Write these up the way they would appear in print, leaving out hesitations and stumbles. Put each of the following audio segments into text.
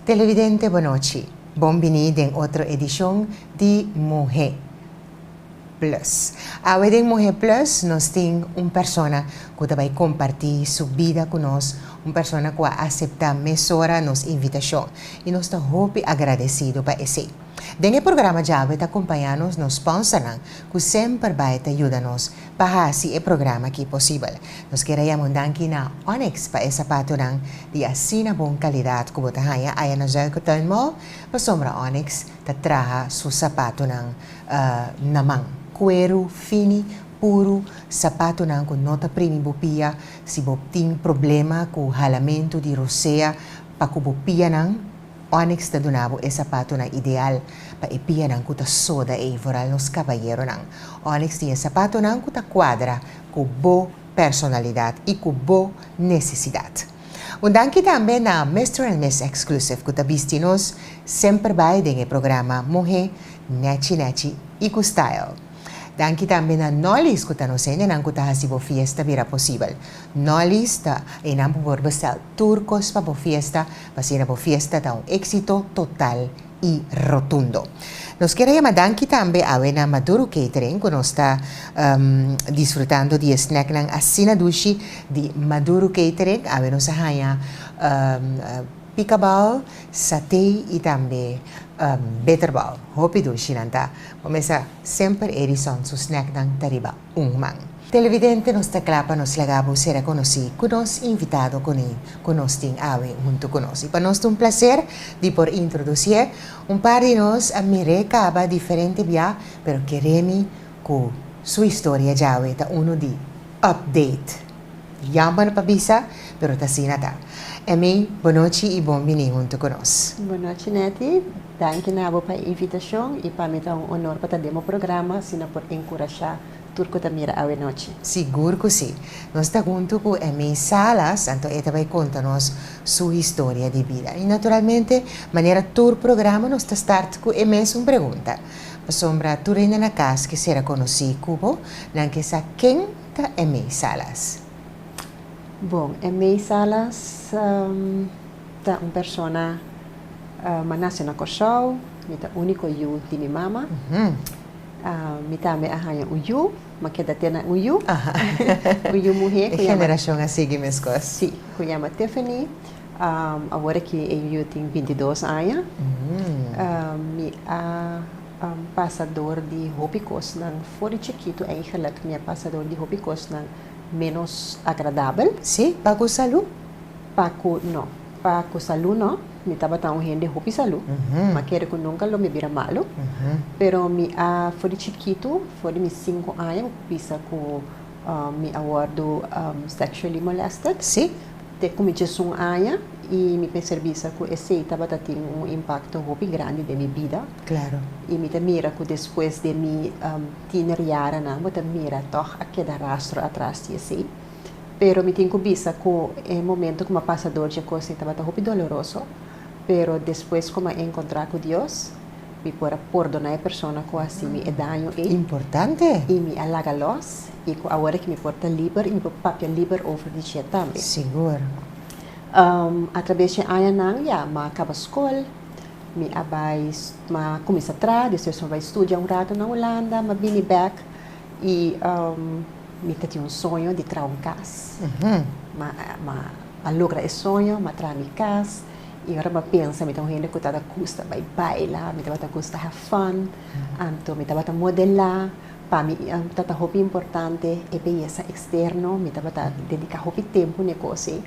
Televidente bon nochi. Bon bini den otro edicion di Muhe Plus. Awe den Muhe Plus nos tin un persona cu ta bay comparti su bida cu nos, un persona cu a acepta mesora nos invitacion y nos ta hopi agradecido pa esey. Den e programa djawe ta acompaña nos nos sponsornan cu semper bay ta yuda nos pa haci e programa aki posibel. Nos kier a yama un danki na Onyx pa e sapatonan di asina bon calidad cu bo ta haña aya na Zuikertuin Mall, pasobra Onyx ta traha su sapatonan na man. Cueru fini, puru, sapatonan cu no ta primi bo pia, si bo tin problema cu halamento di rosea pa cu bo pianan, Onyx ta duna bo e sapatonan ideal pa e pianan ku ta soda ei, vooral nos kabayeronan. Onyx tin e sapatonan ku ta kuadra ku bo personalidat i ku bo nesesidat. Un danki tambe na Mister and Miss Exclusive ku ta bisti nos semper bai den e programa Muhé Nechi Nechi i ku Style. Danki tambe na Nolly's ku ta nos hendenan ku ta hasi bo fiesta bira posibel. Nolly's ta einan bo por bestel tur kos pa bo fiesta pa asina bo fiesta ta un éksito total i rotundo. Nos kier a yama danki tambe awe na Maduro Catering ku nos ta disfrutando di e snacknan asina dushi di Maduro Catering. Awe nos a haña pikabal, satei i tambe bitterbal. Hopi dushi nan ta. Bo mesa semper Edison su snacknan ta riba un man. Televidente nos ta kla pa nos laga bo sera konosí ku nos invitado kuné ku nos tin awe huntu ku nos. I pa nos ta un plaser di por introdusié. Un par di nos a mir'é kaba diferente bia pero kere mi ku su historia djawe ta unu di update. Jammer pa bisa pero ta asina ta. Emmy, bonochi i bon bini huntu ku nos. Bonochi Netty, danki na bo pa e invitashon i pa mi ta un honor pa ta den bo programa asina por enkurashá tur ku ta mira awe nochi. Sigur ku si. Nos ta huntu ku Emmy Salas, anto e ta bai konta nos su historia di bida. I naturalmente, manera tur programa nos ta start ku e mesun pregunta. Pasobra tur hende na kas ke sera konosí ku bo, nan ke sa ken ta Emmy Salas. Bon, Emmy Salas ta un persona, m'a nase na Kòrsou, mi ta úniko yu di mi mama. Mi tambe a haña un yu, m'a keda te na un yu, un yu muhé ku E yama. generashon a sigui meskos. Sí, ku yama Tiffany. Awor aki e yu tin 22 aña. Mi a pasa dor di hopi kosnan for di chikitu eigenlijk mi a pasa dor di hopi kosnan ménos agradabel. Sí, pa ku salú? Pa ku no. Pa ku salú no. Mi tabata un hende hopi salú. Mi a kere ku nunka lo mi bira malu. Pero mi a for di chikitu, for di mi sinku aña mi por bisa ku mi a wòrdu sexually molested. Sí. Te ku mi djesun aña i mi mester bisa ku esei tabata tin un impakto hopi grandi den mi bida. Klaro. I mi ta mira ku despues den mi tiener jaranan bo ta mira tòg a keda rastro atras di esei. Pero mi tin ku bisa ku e momento ku mi a pasa dor dje kos ei tabata hopi doloroso, pero despues ku mi a enkontrá ku Dios, mi por a pordoná e persona ku a hasi mi e daño ei. Importante! I mi a laga lòs i ku awor aki mi por ta liber i mi por papia liber over di dje tambe. Sigur. Atrabes dje añanan ya mi a kaba skol, mi a bai, mi a kuminsá traha, despues mi a bai studia un rato na Hulanda, mi a bini bèk i Mi ta tin un soño di traha un kas. Ma a logra e soño, m'a traha mi kas i ora m'a pensa mi ta un hende ku tabata gusta bai baila, mi tabata gusta have fun, anto mi tabata modelá. Pa mi tabata hopi importante e beyesa eksterno, mi tabata dediká hopi tempu na e kos ei.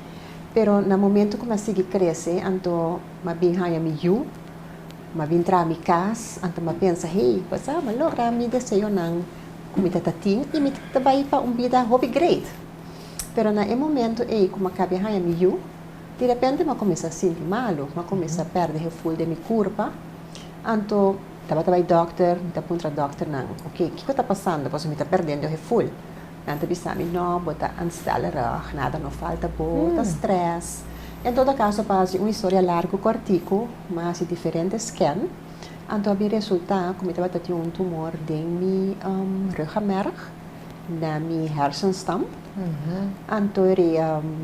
Pero na momento ku m'a sigui krese anto m'a bin haña mi yu, m'a bin traha mi kas, anto m'a pensa, hey, pues a m'a logra mi deseonan. Ku mi ta ta tin i mi ta bai pa un bida hopi great. Pero na e momento ei ku mi a kabia haña mi yu, di repente mi a kuminsá sinti malu, mi a kuminsá pèrdè heful den mi kurpa. Anto tabata bai dòkter, mi ta puntra dòkternan, oke, kiko ta pasando pasobra mi ta pèrdendo heful? Nan ta bisa mi, no, bo ta aanstellerig, nada no falta bo, ta strès. En todo kaso pa hasi un historia largu kòrtiku, mi a hasi diferente scan. Anto a bin resultá ku mi tabata tin un tumor den mi ruggenmerg. na mi hersenstam. Anto e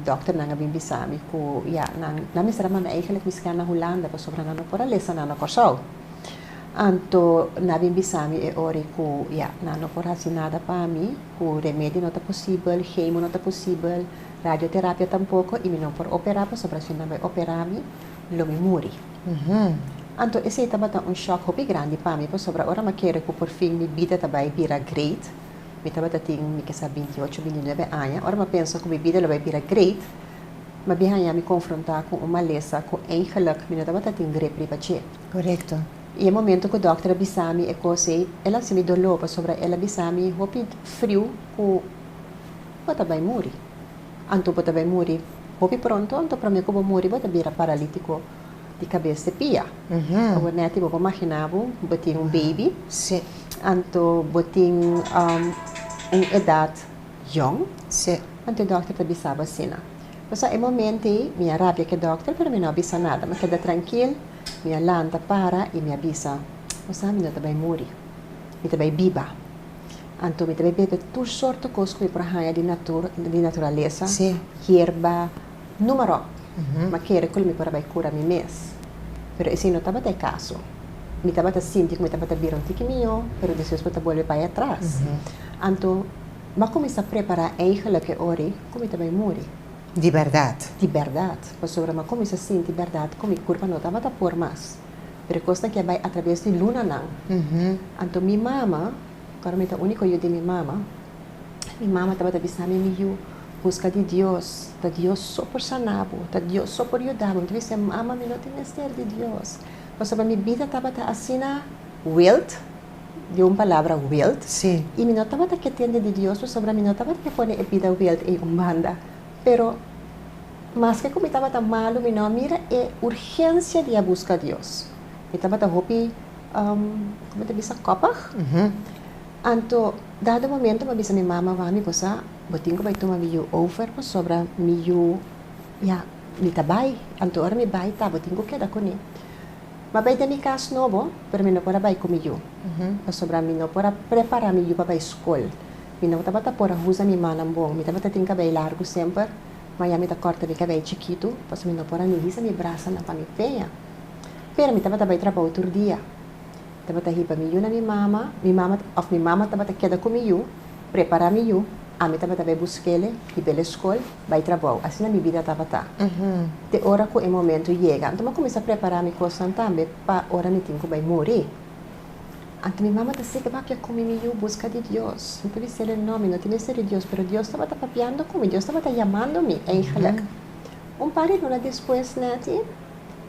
dòkternan a bin bisa mi ku ya, nan nan mester a manda eigenlijk mi scan na Hulanda pasobra nan no por a lesa nan na Kòrsou. Anto nan a bin bisa mi e ora ku ya, nan no por hasi nada pa mi, ku remedi no ta posibel, chemo no ta posibel, radioterapia tampoko i mi no por operá pasobra si nan bai operá mi lo mi muri. Anto esei tabata un shòk hopi grandi pa mi pasobra ora mi a kere ku por fin mi bida ta bai bira great, mi tabata tin mi kisa bintiocho, bintinuebe aña, ora mi a pensa ku mi bida lo bai bira great, mi a bin haña mi konfrontá ku un malesa ku eigenlik mi no tabata tin grip riba dje. Korekto. I e momento ku dòkter a bisa mi e kos ei, el a hasi mi doló pasobra el a bisa mi hopi friu ku bo ta bai muri. Anto bo ta bai muri hopi pronto, anto promé ku bo muri bo ta bira paralítiko di kabes te pia. Awor nèt bo por maginá bo, bo tin un baby, anto bo tin un edat yòn, anto e dòkter ta bisa bo asina. Pasobra e momento ei mi a rabia ku e dòkter pero mi no a bisa nada, mi a keda trankil, mi a lanta para i mi a bisa, Bo sa mi no ta bai muri, mi ta bai biba. Anto mi ta bai bebe tur sorto kos ku mi por haña di natur, di naturalesa, yerba, número. M'a kere ku lo mi por a bai kura mi mes. Pero esei no tabata e kaso. Mi tabata sinti ku mi tabata bira un tiki mihó, pero despues bo ta bolbe bai atras. Anto m'a kuminsá prepará eigenlijk e ora ei ku mi ta bai muri. Di bèrdat? Di bèrdat. Pasobra m'a kuminsá sinti bèrdat ku mi kurpa no tabata por mas. Pero e kosnan ke a bai atraves di lunanan. Anto mi mama, kòrda mi ta úniko yu di mi mama, mi mama tabata bisa mi, Mi yu, buska di Dios, ta Dios so por sana bo, ta Dios so por yuda bo. Mi ta bisa, Mama, mi no tin mester di Dios, pasobra mi bida tabata asina wild, di un palabra wild, i mi no tabata ke tende di Dios pasobra mi no tabata ke pone e bida wild ei un banda. Pero. Maske ku mi tabata malu, mi no a mira e urgensia di a buska Dios. Mi tabata hopi, komo ta bisa, kòpig. Anto, dado momento mi a bisa mi mama, Mami, bo sa, bo tin ku bai tuma mi yu over pasobra mi yu, ya, mi ta bai. Anto ora mi bai ta, bo tin ku keda kuné. Mi a bai den mi kas nobo, pero mi no por a bai ku mi yu, pasobra mi no por a prepará mi yu pa bai skol. Mi no tabata por a usa mi mannan bon. Mi tabata tin kabei largu semper. Ma ya mi ta kòrta mi kabei chikitu, pasobra mi no por a ni hisa mi brasanan pa mi peña. Pero mi tabata bai trabou tur dia. Mi tabata hiba mi yu na mi mama, mi mama òf mi mama tabata keda ku mi yu, prepará mi yu, ami tabata bai busk'el, hib'el e skol, bai trabou. Asina mi bida tabata. Te ora ku e momentu yega. Anto mi a kuminsá prepará mi kosnan tambe pa ora mi tin ku bai muri. Anto mi mama ta sigui papia ku mi, Mi yu, buska di Dios. Mi ta bis'el, No, mi no tin mester di Dios, pero Dios tabata papiando ku mi, Dios tabata yamando mi, eigenlijk. Un par di luna despues, Nettie,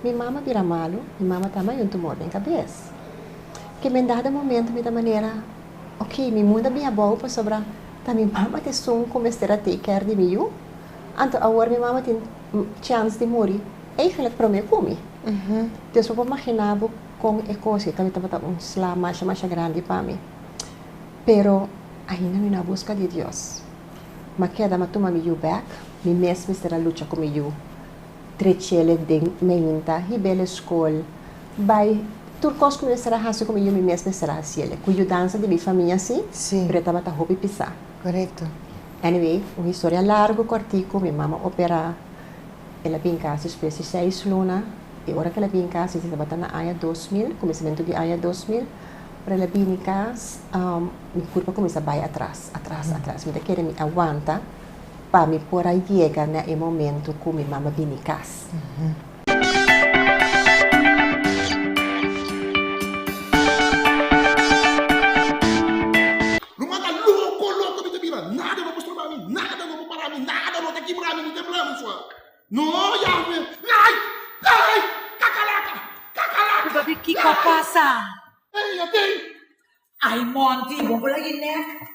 mi mama bira malu, mi mama ta haña un tumor den kabes. Ke men dado momento mi ta manera, Ok, mi mundu a bin abou pasobra ta mi mama ta esun ku mester a take care di mi yu. Anto awor mi mama tin chèns di muri, eigenlijk promé ku mi. Dios bo por maginá bo Kon e kos ei tambe tabata un sla masha masha grandi pa mi. Pero ainda mi no a buska di Dios. M'a keda m'a tuma mi yu bèk, mi mes mester a lucha ku mi yu, trech'el den meinta, hib'el e skol, bai tur kos ku mi mester a hasi ku mi yu mi mes mester a hasiel, ku yudansa di mi famia si, pero e tabata hopi pisá. Anyway, un historia largu kòrtiku, mi mama operá, el a bin kas despues di seis luna. E ora ku el a bini kas, esei tabata na aña 2000, kuminsamentu di aña 2000. Ora el a bini kas, mi kurpa kuminsá bai atras, atras, atras. Mi ta kere mi a wanta pa mi por a yega na e momentu ku mi mama bini kas. Ruman ta loko loko mi ta bira, nada no por stroba mi, nada no por para mi, nada no ta kibra mi, mi ta bla mi sua. No, Yahweh! Ai! Ai! Kakalaka! Kakalaka! Papi, kiko a pasa? Ei, atei! Ai, Monty, bo por lagi nek.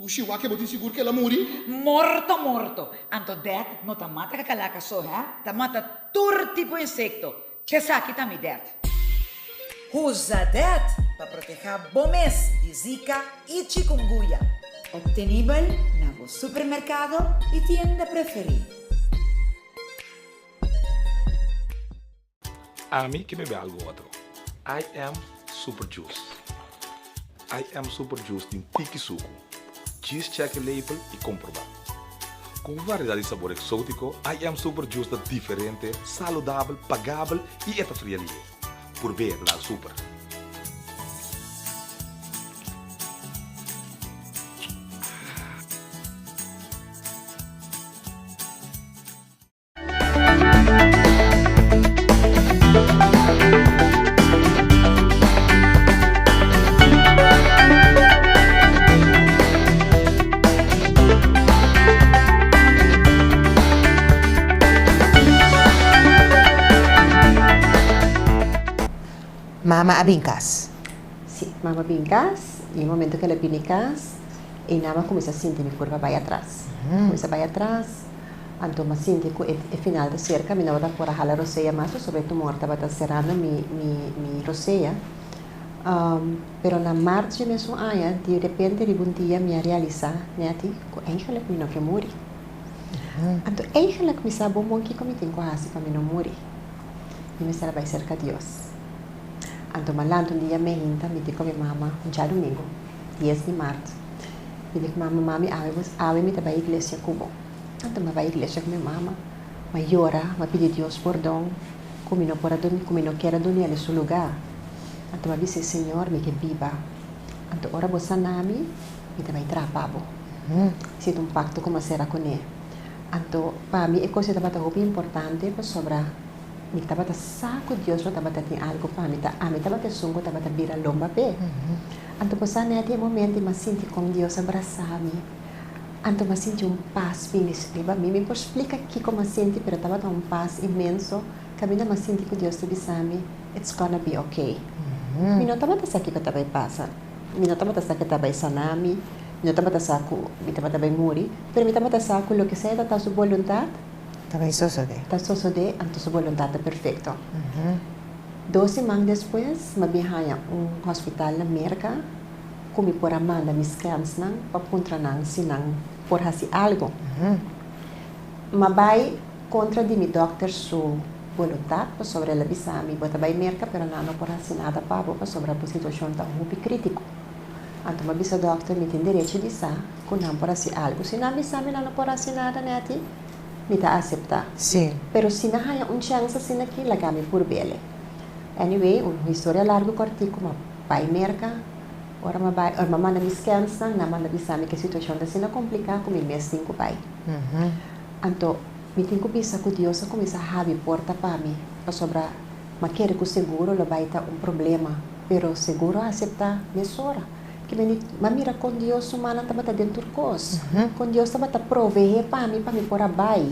Ushi, wak bo tin sigur ku el a muri? Morto, morto. Anto det no ta mata kakalaka so, hè? Ta mata tur tipo insekto. Esaki ta mi det. Usa det pa protehá bo mes di Zika i chikungunya. Obtenibel na bo supermerkado i tienda preferí. Ami ke bebe algu otro. I am super juice. I Am Super Juice tin tiki suku. Djis check e label i komprobá. Ku un variedat di sabor eksótiko, I Am Super Juice ta diferente, saludabel, pagabel i e ta fria lihe. Purb'é, ta dal super! Mama a bin kas. Sí, mama a bin kas i e momento ku el a bini kas einan mi a kuminsá sinti mi kurpa bai atras. Kuminsá bai atras. Anto m'a sinti ku e e final ta serka, mi no tabata por a hala rosea mas pasobra e tumor tabata serando mi mi mi rosea. Pero na mart dje mesun aña, di repente riba un dia mi a realisá, Netty, ku eigenlijk mi no ke muri. Anto eigenlijk mi sa bon bon kiko mi tin ku hasi pa mi no muri. Mi mester a bai serka Dios. Anto m'a lanta un dia meinta, mi di ku mi mama, un djadumingu, dies di mart, mi di ku mama, Mami, awe bo awe mi ta bai iglesia ku bo. Anto mi a bai iglesia ku mi mama, mi a yora, mi a pidi Dios pordon ku mi no por a duna, ku mi no kier a duna el su lugá. Anto mi a bisa e Señor, mi ke biba. Anto ora bo sana mi, mi ta bai traha pa bo. Esei ta un pakto ku mi a sera kuné. Anto pa mi e kos ei tabata hopi importante pasobra mi tabata sa ku Dios lo tabata tin algu pa mi, ta ami tabata esun ku tabata bira lomba p'e. Anto bo sa nèt e momento i mi a sinti kon Dios a brasa mi. Anto m'a sinti un pas bini riba mi. Mi por splika kiko m'a sinti, pero tabata un pas inmenso. Kaminda m'a sinti ku Dios ta bisa mi, It's gonna be okay. Mi no tabata sa kiko ta bai pasa. Mi no tabata sa ku e ta bai sana mi. Mi no tabata sa ku mi tabata bai muri. Pero mi tabata sa ku loke sea ta ta Su boluntat, Ta bai sosodé. Ta sosodé, anto Su boluntat ta perfekto. Dos siman despues, m'a bin haña un hospital na Merka. ku mi por a manda mi scansnan pa puntra nan si nan por hasi algu. M'a bai kontra di mi dòkter su boluntat pasobra el a bisa mi, bo ta bai Merka pero nan no por hasi nada pa bo pasobra bo situashon ta hopi krítiko. Anto m'a bisa dòkter mi tin derecho di sa ku nan por hasi algu. Si nan bisa mi nan no por hasi nada nèti, mi ta aseptá. Pero si mi haña un chèns asina aki laga mi purb'el. Anyway, un historia largu kòrtiku m'a bai Merka. Ora m'a bai, ora m'a manda mi scansnan, nan manda bisa mi ku e situashon ta asina kompliká ku mi mes tin ku bai. Anto, mi tin ku bisa ku Dios a kuminsá habri porta pa mi, pasobra m'a kere ku seguro lo bai ta un problema, pero seguro a aseptá mesora. Ke mi m'a mira kon Dios su mannan tabata den tur kos, kon Dios tabata proveé pa mi pa mi por a bai.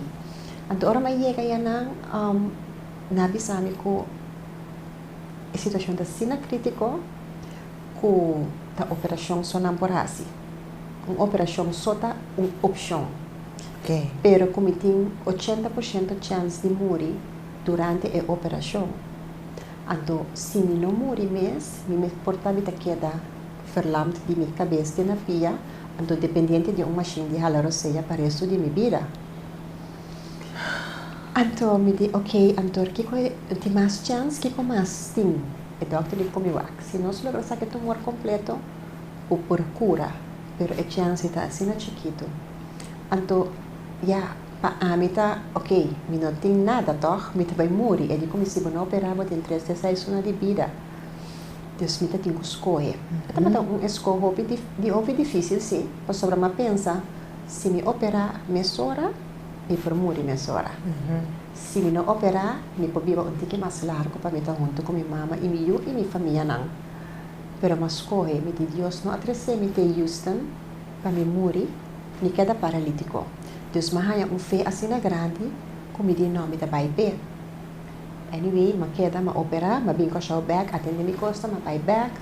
Anto, ora m'a yega ayanan, nan a bisa mi ku e situashon ta asina krítiko ku ta operashon so nan por hasi. Un operashon so ta un opshon. Pero ku mi tin 80% chèns di muri durante e operashon. Anto si mi no muri mes, mi mes por ta mi ta keda verlamd di mi kabes te na pia, anto dependiente di un mashin di hala rosea pa restu di mi bida. Anto mi di, ok, anto kiko tin mas chèns? Kiko mas tin? E dòkter di ku mi wak, si nos logra saka e tumor kompleto, bo por kura, pero e chèns ei ta asina chikitu. Anto, ya, pa ami ta, ok, mi no tin nada tòg, mi ta bai muri. E di ku mi, si bo no operá, bo tin tres te seis luna di bida. Dus mi ta tin ku skohe. E tabata un eskoho hopi di hopi difísil, sí, pasobra mi a pensa, si mi operá mesora, mi por muri mesora. Si mi no operá, mi por biba un tiki mas largu pa mi ta huntu ku mi mama i mi yu i mi famianan. Pero m'a skohe, mi di Dios no a tresé mi te Houston pa mi muri ni keda paralítiko. Dus m'a haña un fe asina grandi ku mi di no, mi ta bai p'e. Anyway, m'a keda, m'a operá, m'a bin Kòrsou bèk, atendé mi kosnan, m'a bai bèk,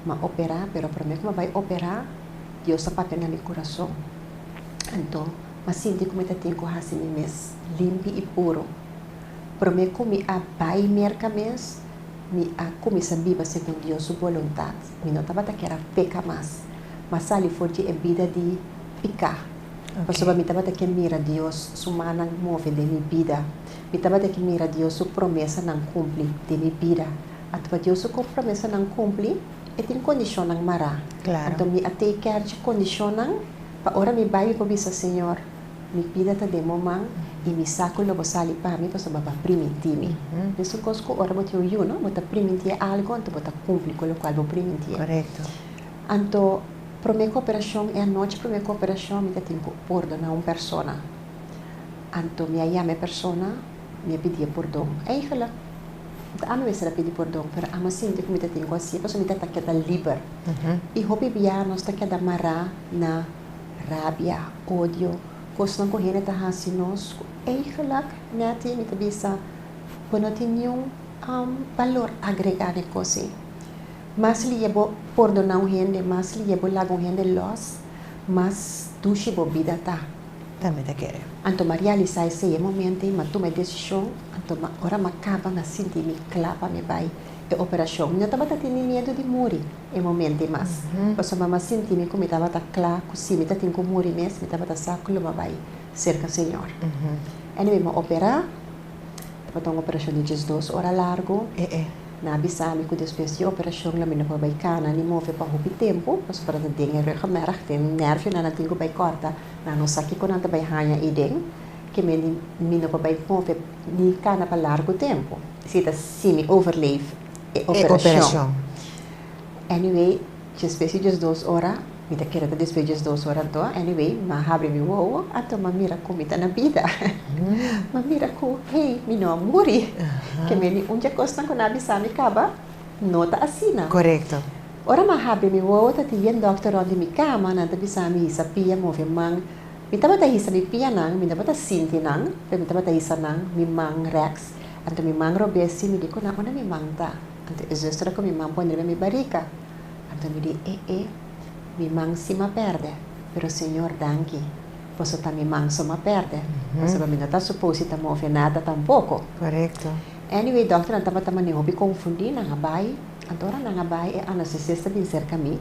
m'a operá, pero promé ku m'a bai operá, Dios a papia na mi kurason. Anto, m'a sinti ku mi ta tin ku hasi mi mes limpi i puru. Promé ku mi a bai Merka mes, mi a kuminsá biba segun Dios su boluntat. Mi no tabata kier a peka mas. M'a sali for di e bida di piká, pasobra mi tabata ke mira Dios su mannan move den mi bida. Mi tabata ke mira Dios su promesanan kumpli den mi bida. Anto pa Dios su promesanan kumpli. e tin kondishonnan mará. Claro. Anto mi a take care dje kondishonnan pa ora mi bai mi por bisa, Señor, mi bida ta den bo man i mi sa ku lo bo sali pa mi pasobra bo a primintí mi. Mesun kos ku ora bo tin un yu, no? Bo ta primintié algu anto bo ta kumpli ku lokual bo primintié. Korekto. Anto promé ku operashon, e anochi promé ku operashon mi ta tin ku pordoná un persona. Anto mi a yama e persona, mi a pidié pordon. Eigenlijk ta ami mester a pidi pordon, pero amo a sinti ku mi ta tin ku hasié pasobra mi ta ta keda liber. I hopi bia nos ta keda mará na rabia, odio, kosnan ku hende ta hasi nos ku eigenlijk, Netty, mi ta bisa, bo no tin niun balor agregá den kos ei. Mas liye bo pordoná un hende, mas liye bo laga un hende lòs, mas dushi bo bida ta. Tambe ta kere. Anto m'a realisá esei e momento ei, m'a tuma e desishon, anto m'a ora m'a kaba m'a sinti mi kla pa mi bai e operashon. Mi no tabata tin ni miedu di muri e momento ei mas, pasobra m'a sinti mi ku mi tabata kla ku si mi ta tin ku muri mes, mi tabata sa ku lo m'a bai serka Señor. Anyway, m'a operá, tabata un operashon di diesdos ora largu. Nan a bisa mi ku despues di e operashon lo mi no por bai kana ni move pa hopi tempu, pasobra ta den e ruggenmerg, den nervionan nan tin ku bai kòrta. Nan no sa kiko nan ta bai haña eiden, ke men di mi no por bai move ni kana pa largu tempu. Si ta si mi overleef e operashon. Anyway, despues di diesdos ora, mi ta kere ta despues di diesdos ora anto, anyway, m'a habri mi wowo, anto m'a mira ku mi ta na bida. M'a mira ku, hey, mi no a muri. Ke men di un dje kosnan ku nan a bisa mi kaba, no ta asina. Korekto. Ora m'a habri mi wowo ta tin yen dòkter rònt di mi kama, nan ta bisa mi hisa pia, move man. Mi tabata hisa mi pianan, mi tabata sinti nan, pero mi tabata hisa nan, mi man rèks. Anto mi man robes si, mi di ku nan, unda mi man ta? Anto e zuster a ku mi man pone riba mi barika. Anto mi di, e e, mi man si m'a pèrdè, pero Señor danki, paso ta mi man so m'a pèrdè, pasobra mi no ta supos si ta move nada tampoko. Korekto. Anyway, dòkternan tabata mane hopi konfundí, nan a bai. Anto ora nan a bai, e anestesista bin serka mi.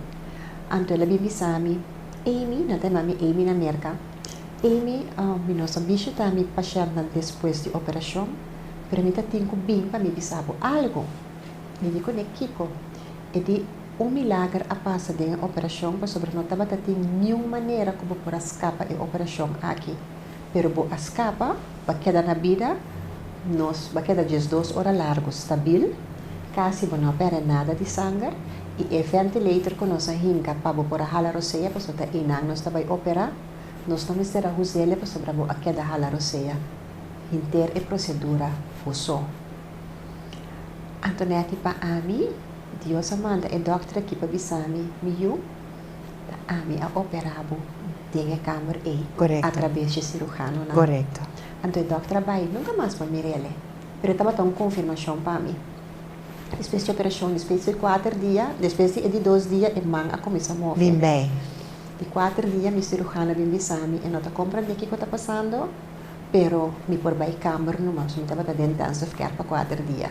Anto el a bin bisa mi, Amy, nan ta yama mi Amy na Merka, Amy, mi no sa bishita mi pashèntnan despues di operashon, pero mi ta tin ku bin pa mi bisa bo algu. Mi di kuné, Kiko? E di, Un milager a pasa den e operashon pasobra no tabata tin niun manera ku bo por a skapa e operashon aki. Pero bo a skapa, bo a keda na bida, nos bo a keda diesdos ora largu stabil, kasi bo no a pèrdè nada di sanger, i e ventilator ku nos a hinka pa bo por a hala rosea pasobra ta einan nos ta bai operá, nos no mester a huz'ele pasobra bo a keda hala rosea henter e prosedura bo so. Anto nèt i pa ami, Dios a manda e dòkter aki pa bisa mi, Mi yu, Ta ami a operá bo den e kamer ei atrabes dje sirujanonan. Anto e dòkter a bai, nunka mas bo a mir'el. Pero e tabata un konfirmashon pa mi. Despues di operashon, despues di kuater dia, despues di e di dos dia e man a kuminsá move. Di kuater dia mi sirujano a bin bisa mi, e no ta komprendé kiko ta pasando, pero mi por bai kamber numa, pasobra mi tabata den intensive care pa kuater dia.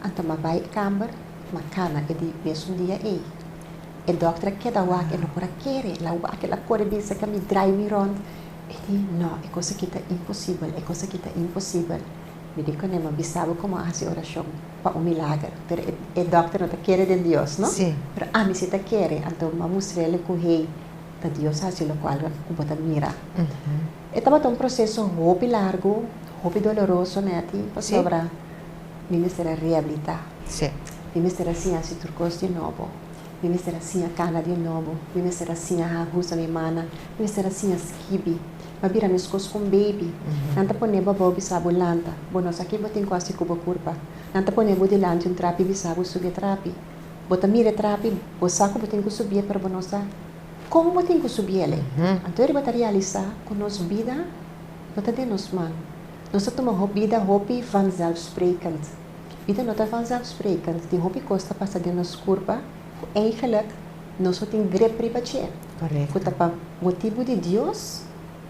Anto mi a bai e kamber, mi a kana e di mesun dia ei. E dòkter a keda wak, e no por a kere. El a wak, el a kore bisa ku mi drai mi rònt. E di, No, e kos aki ta imposibel, e kos aki ta imposibel. Mi di kuné, Mi a bisa bo komo a hasi orashon pa un milager. Pero e e dòkter no ta kere den Dios, no? Pero ami si ta kere. Anto mi a mustr'el ku, Hey, ta Dios a hasi lokual ku bo ta mira. E tabata un proseso hopi largu, hopi doloroso, Netty, pasobra mi mester a rehabilitá. Mi mester a siña hasi tur kos di nobo. Mi mester a siña kana di nobo. Mi mester a siña usa mi mannan. Mi mester a siña skibi. Mi a bira meskos ku un beibi. Nan ta pone bo abou bisa bo lanta. Bo no sa ke bo tin ku hasi ku bo kurpa. Nan ta pone bo dilanti un trapi bisa bo subi e trapi. Bo ta mira e trapi, bo sa ku bo tin ku subié pero bo no sa kon bo tin ku subié el. Anto e riba ta realisá ku nos bida no ta den nos man. Nos ta tuma bida hopi vanzelfsprekend. Bida no ta vanzelfsprekend. Tin hopi kos ta pasa den nos kurpa ku eigenlijk nos no tin grip riba dje. Ku ta pa motibu di Dios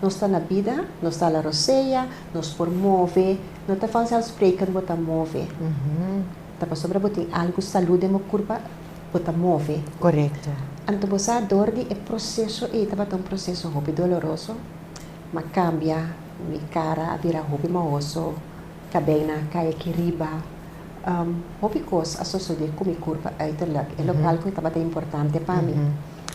nos ta na bida, nos ta la rosea, nos por move. No ta vanzelfsprekend bo ta move. Ta pasobra bo tin algu salú den bo kurpa bo ta move. Anto bo sa dor di e proseso ei tabata un proseso hopi doloroso. M'a kambia mi kara a bira hopi mahoso. Kabei na kai aki riba. Hopi kos a sosodé ku mi kurpa uiterlijk, e lokual ku tabata importante pa mi.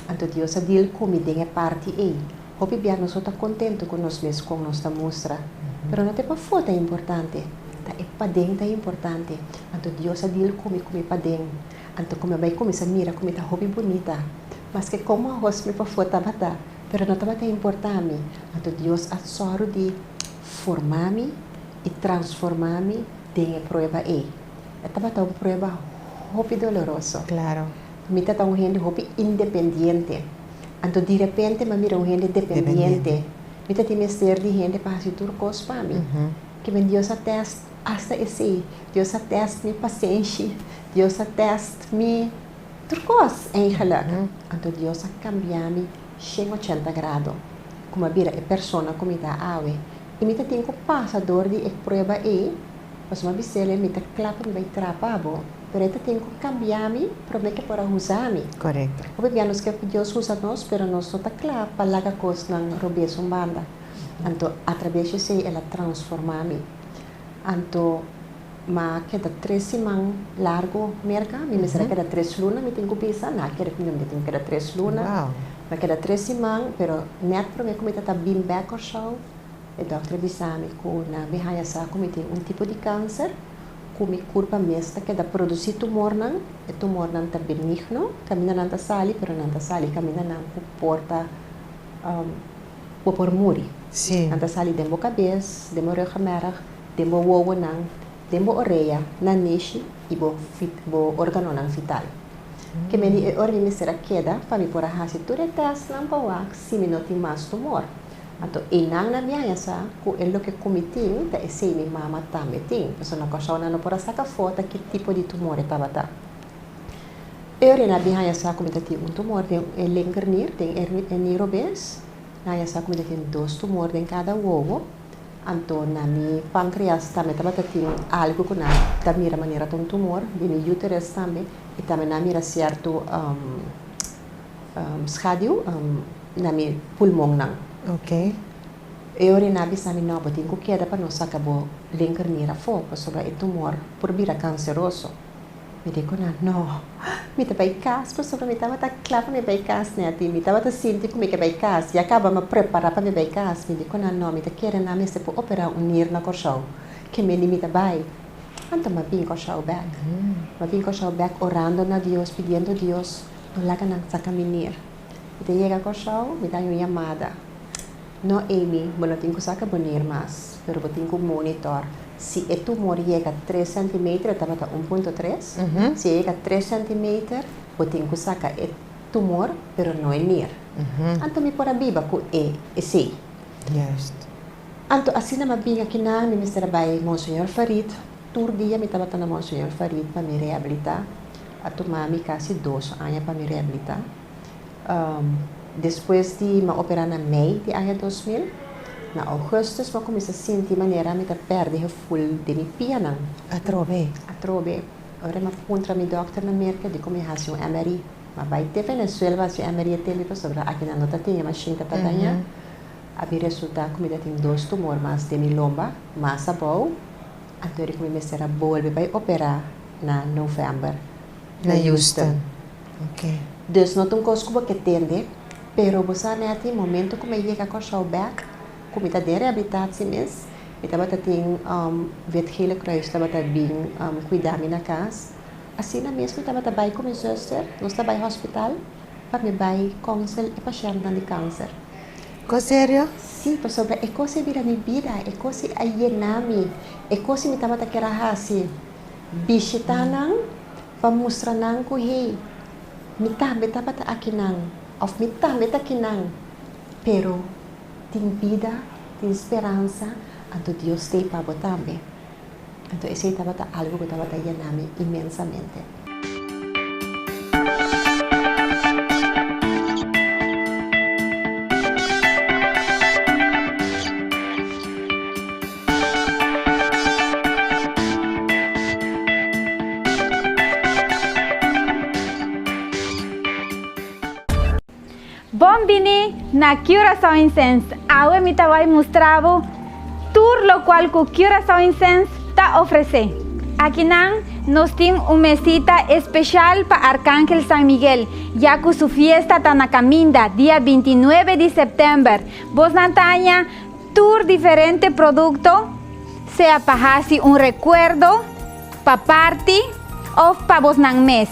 Anto Dios a deal ku mi den e parti ei. Hopi bia nos no ta kontentu ku nos mes kon nos ta mustra. Pero no ta e pafó ta importante, ta e paden ta importante. Anto Dios a deal ku mi ku mi paden. Anto ku mi a bai kuminsá mira ku mi ta hopi bunita. Maske kon mahos mi pafó tabata, pero no tabata importá mi. Anto Dios a sòru di forma mi i transformá mi den e prueba ei. E tabata un prueba hopi doloroso. Claro. Mi ta ta un hende hopi independiente. Anto di repente mi a mira un hende dependiente. Mi ta tin mester di hende pa hasi tur kos pa mi. Kimen Dios a tèst asta esei. Dios a tèst mi pasenshi. Dios a tèst mi tur kos eigenlijk. Anto Dios a kambia mi 180 grado. Ku mi a bira e persona ku mi ta awe. I mi ta tin ku pasa dor di e prueba ei, pasobra mi a bis'el mi ta kla pa mi bai trapa bo, pero e ta tin ku kambia mi promé ku e por a usa mi. Korekto. Hopi bia nos ke ku Dios usa nos, pero nos no ta kla pa laga kosnan robes un banda. Anto atrabes di esei el a transformá mi. Anto m'a keda tres siman largu Merka, mi mester a keda tres luna, mi tin ku bisa, nan a kere ku mi mi tin ku keda tres luna. Wow. M'a keda tres siman, pero nèt promé ku mi ta ta bin bèk Kòrsou, e dòkter a bisa mi ku nan bin haña sa ku mi tin un tipo di kanser, ku mi kurpa mes ta keda produsí tumornan, e tumornan ta benigno, kaminda nan ta sali, pero nan ta sali kaminda nan ku por ta bo por muri. Sí. Nan ta sali den bo kabes, den bo ruggenmerg, den bo wowonan, den bo orea, nanishi i bo bo organonan vital. Ke men di e ora mi mester a keda pa mi por a hasi tur e tèstnan pa wak si mi no tin mas tumor. Anto einan nan mi haña sa ku e loke ku mi tin ta esei mi mama tambe tin. Pasobra na Kòrsou nan no por a saka afó ta ki tipo di tumor e tabata. E ora nan bin haña sa ku mi ta tin un tumor den e linkernier, den e nier robes. Nan haña sa ku mi ta tin dos tumor den kada wowo. Anto na mi pankreas tambe tabata tin algu ku nan ta mira manera ta un tumor, di mi uterus tambe, i tambe nan a mira sierto schadiu na mi pulmonnan. Ok. E ora nan a bisa mi, no, bo tin ku keda pa nos saka bo linkernier afó, pasobra e tumor por bira kanseroso. Mi di ku nan, No, mi ta bai kas pasobra mi tabata kla pa mi bai kas nèt i mi tabata sinti ku mi ke bai kas. Ya kaba mi a prepará pa mi bai kas. Mi di ku nan, No, mi ta kere nan mester por operá un nir na Kòrsou. Ke mende mi ta bai. Anto mi a bin Kòrsou bèk. Mi a bin Kòrsou bèk orando na Dios, pidiendo Dios, no laga nan saka mi nir. Mi ta yega Kòrsou, mi ta haña un yamada. No Amy, bo no tin ku saka bo nir mas, pero bo tin ku monitor. Si e tumor yega tres centimeter, e tabata un punto tres, si e yega tres centimeter, bo tin ku saka e tumor, pero no e nir. Anto mi por a biba ku e esei. Juist. Anto asina mi a bin akinan, mi mester a bai Monseñor Farid. Tur dia mi tabata na Monseñor Farid pa mi rehabilitá. A tuma mi kasi dos aña pa mi rehabilitá. Despues di mi a operá na mei di aña 2000, na ougùstùs mi a kuminsá sinti manera mi ta pèrdè heful den mi pianan. Atrobe? Atrobe. Ora mi a puntra mi dòkter na Merka dikon mi hasi un MRI. Mi a bai te Venezuela pa hasi un MRI e tempu pasobra akinan no ta tin e mashin ta ta dañá. A bin resultá ku mi ta tin dos tumor mas den mi lomba, mas abou. Anto di ku mi mester a bolbe bai operá na novèmber na Houston. Ok. Dus no ta un kos ku bo ke tende, pero bo sa nèt e momento ku mi a yega Kòrsou bèk, ku mi ta den rehabilitatie mes, mi tabata tin Wit Gele Kruis tabata bin kuida mi na kas. Asina mes mi tabata bai ku mi zuster, nos ta bai hospital pa mi bai konsel e pashèntnan di kanser. Kos serio? Sí, pasobra e kos ei bira mi bida, e kos ei a yena mi, e kos ei mi tabata kier a hasi. Bishitá nan pa mustra nan ku hey, mi tambe tabata akinan òf mi tambe ta akinan. Pero tin bida, tin speransa, anto Dios t'ei pa bo tambe. Anto esei tabata algu ku tabata yena mi inmensamente. Bon bini na Curaçao Incense. Awe mi ta bai mustra bo tur lokual ku Curaçao Incense ta ofresé. Akinan nos tin un mesita especial pa Arcángel San Miguel, ya cu su fiesta ta na caminda, dia 29 di september. Bosnan ta haña tur diferente producto, sea pa haci un recuerdo, pa party of pa bosnan mes.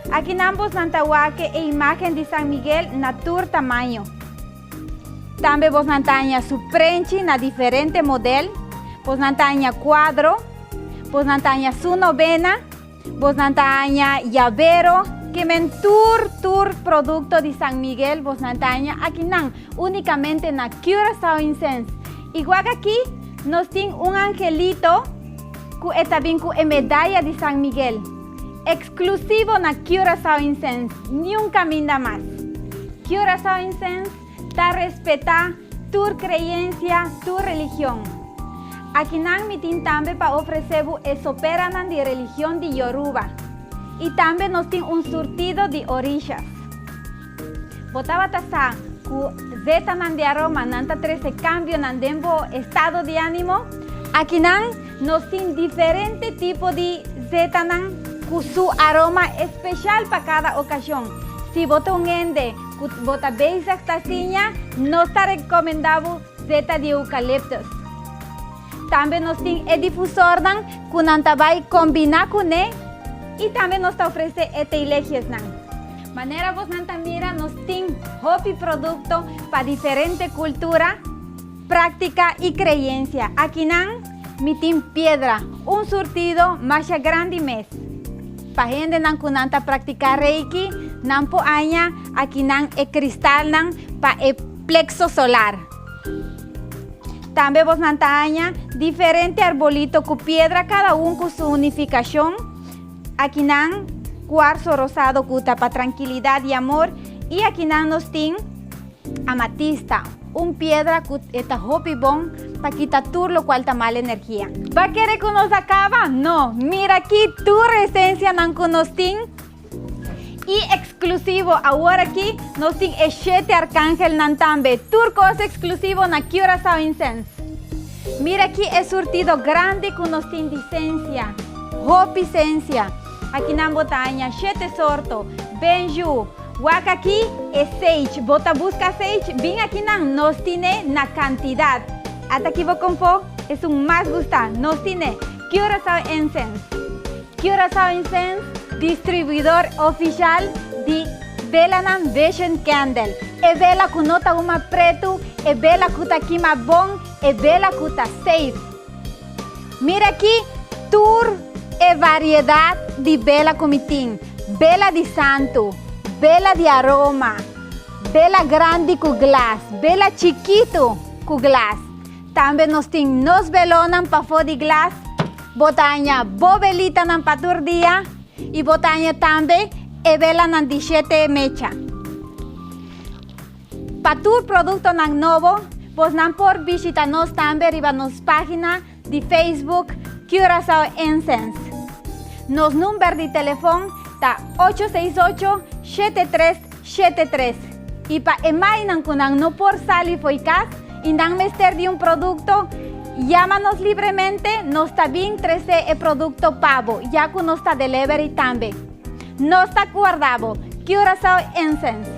Akinan bosnan ta wak e imagen di San Miguel na tur tamaño. Tambe bosnan ta haña su prenchi na diferente model, bosnan ta haña cuadro, bosnan ta haña su novena, bosnan ta haña yabero, ke men tur tur producto di San Miguel bosnan ta haña akinan, unicamente na Curaçao Incense. Y wak aki nos tin un angelito cu e ta bin cu e medaya di San Miguel. Exclusivo na Curaçao Incense, niun caminda mas. Curaçao Incense ta respeta tur creencia, tur religion. Akinan mi tin tambe pa ofrece bo e soperanan di religion di Yoruba. Y tambe nos tin un surtido di orishas. Bo tabata sa cu zetanan di aroma nan ta trece cambionan den bo estado di animo? Akinan nos tin diferente tipo di zetanan cu su aroma especial pa cada ocasion. Si bo ta un hende cu bo ta bezig ta siña, nos ta recomenda bo zeta di eucalyptus. Tambe nos tin e difusornan cu nan ta bay combina cune y tambe nos ta ofrece e teilegiesnan. Manera bosnan ta mira nos tin hopi producto pa diferente cultura, practica y creencia. Akinan mi tin piedra, un surtido masha grandi mes. Pa hendenan cu nan ta practica Reiki, nan por haña akinan e cristalnan pa e plexo solar. Tambe bosnan ta haña diferente arbolito cu piedra cada un cu su unificacion. Akinan cuarzo rosado cu ta pa trankilidad y amor y akinan nos tin amatista, un piedra cu e ta hopi bon pa kita tur locual ta mal energia. Ba kere cu nos a caba? No! Mira aki tur esencianan cu nos tin y exclusivo awor aki nos tin e shete arcangelnan tambe. Tur cos exclusivo na Curaçao Incense. Mira aki e surtido grandi cu nos tin di sensia. Hopi sensia. Akinan bo ta haña shete sorto. Benju. Wak aki e sage. Bo ta buska sage? Bin akinan, nos tine na kantidat. Ata ki bo konfó? Esun mas gustá. Nos tine Curaçao Incense. Curaçao Incense, distribuidor ofishal di belanan Vision Candle. E bela ku no ta huma pretu, e bela ku ta kima bon, e bela ku ta safe. Mira aki tur e variedat di bela ku mi tin, bela di santu, bela di aroma, bela grandi ku glas, bela chikitu ku glas. Tambe nos tin nos belonnan pafó di glas, bo ta haña bo belitanan pa tur dia i bo ta haña tambe e belanan di shete mecha. Pa tur produktonan nobo, bosnan por bishita nos tambe riba nos página di Facebook Curaçao Incense. Nos number di telefon ta ocho seis ocho, shete tres shete tres. I pa e mainan ku nan no por sali fo'i kas i nan mester di un produkto, yama nos libremente, nos ta bin trese e produkto pa bo, ya ku nos ta delivery tambe. Nos ta guarda bo. Curaçao Incense.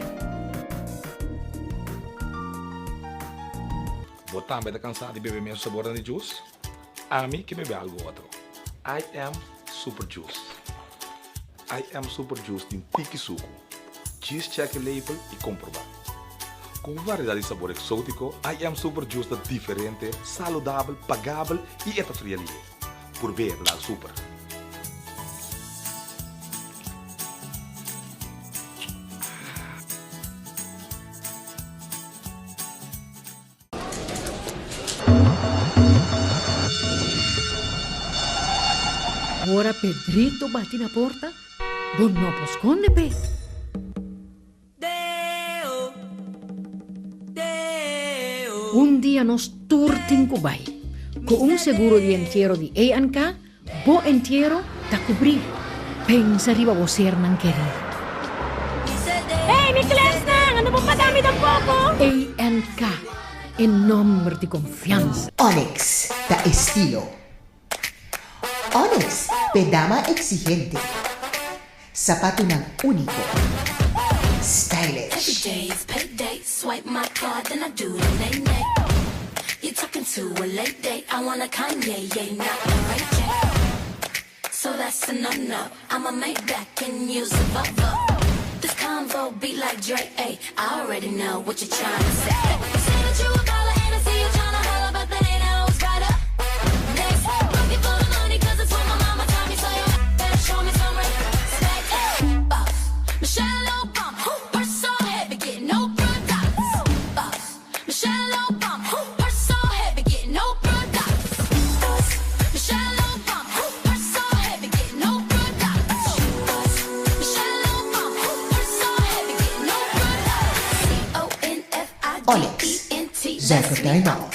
Bo tambe ta cansá di bebe mesun sabornan di juice? Ami ke bebe algo otro. I am Super Juice. I am Super Juice tin tiki suku. Djis check e label i komprobá. Ku un variedad di sabor exótico, I am Super Juice ta diferente, saludabel, pagabel i e ta fria lihe. Purb'é ta dal super. Ora Pedrito bati na porta, bo no por skonde p'e. Un dia nos tur tin ku bai. Ku un seguro di entiero di A&K, bo entiero ta kubrí. Pensa riba bo sernan kerí. Hey, mi klèsnan! Ando bo paga mi tampoko? A&K, e nòmber di konfiansa. Onyx ta estilo. Onyx, p'e dama exigente. Sapatunan úniko. Stylish. Onyx, zuiver tuinbouw.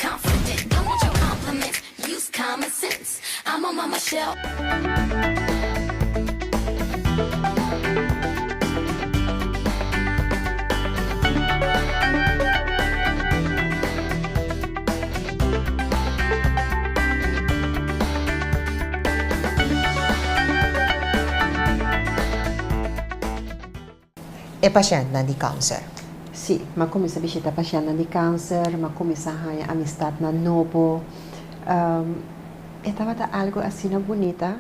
E pashèntnan di kanser. Sí, m'a kuminsá bishitá pashèntnan di kanser, m'a kuminsá haña amistatnan nobo. E tabata algu asina bunita,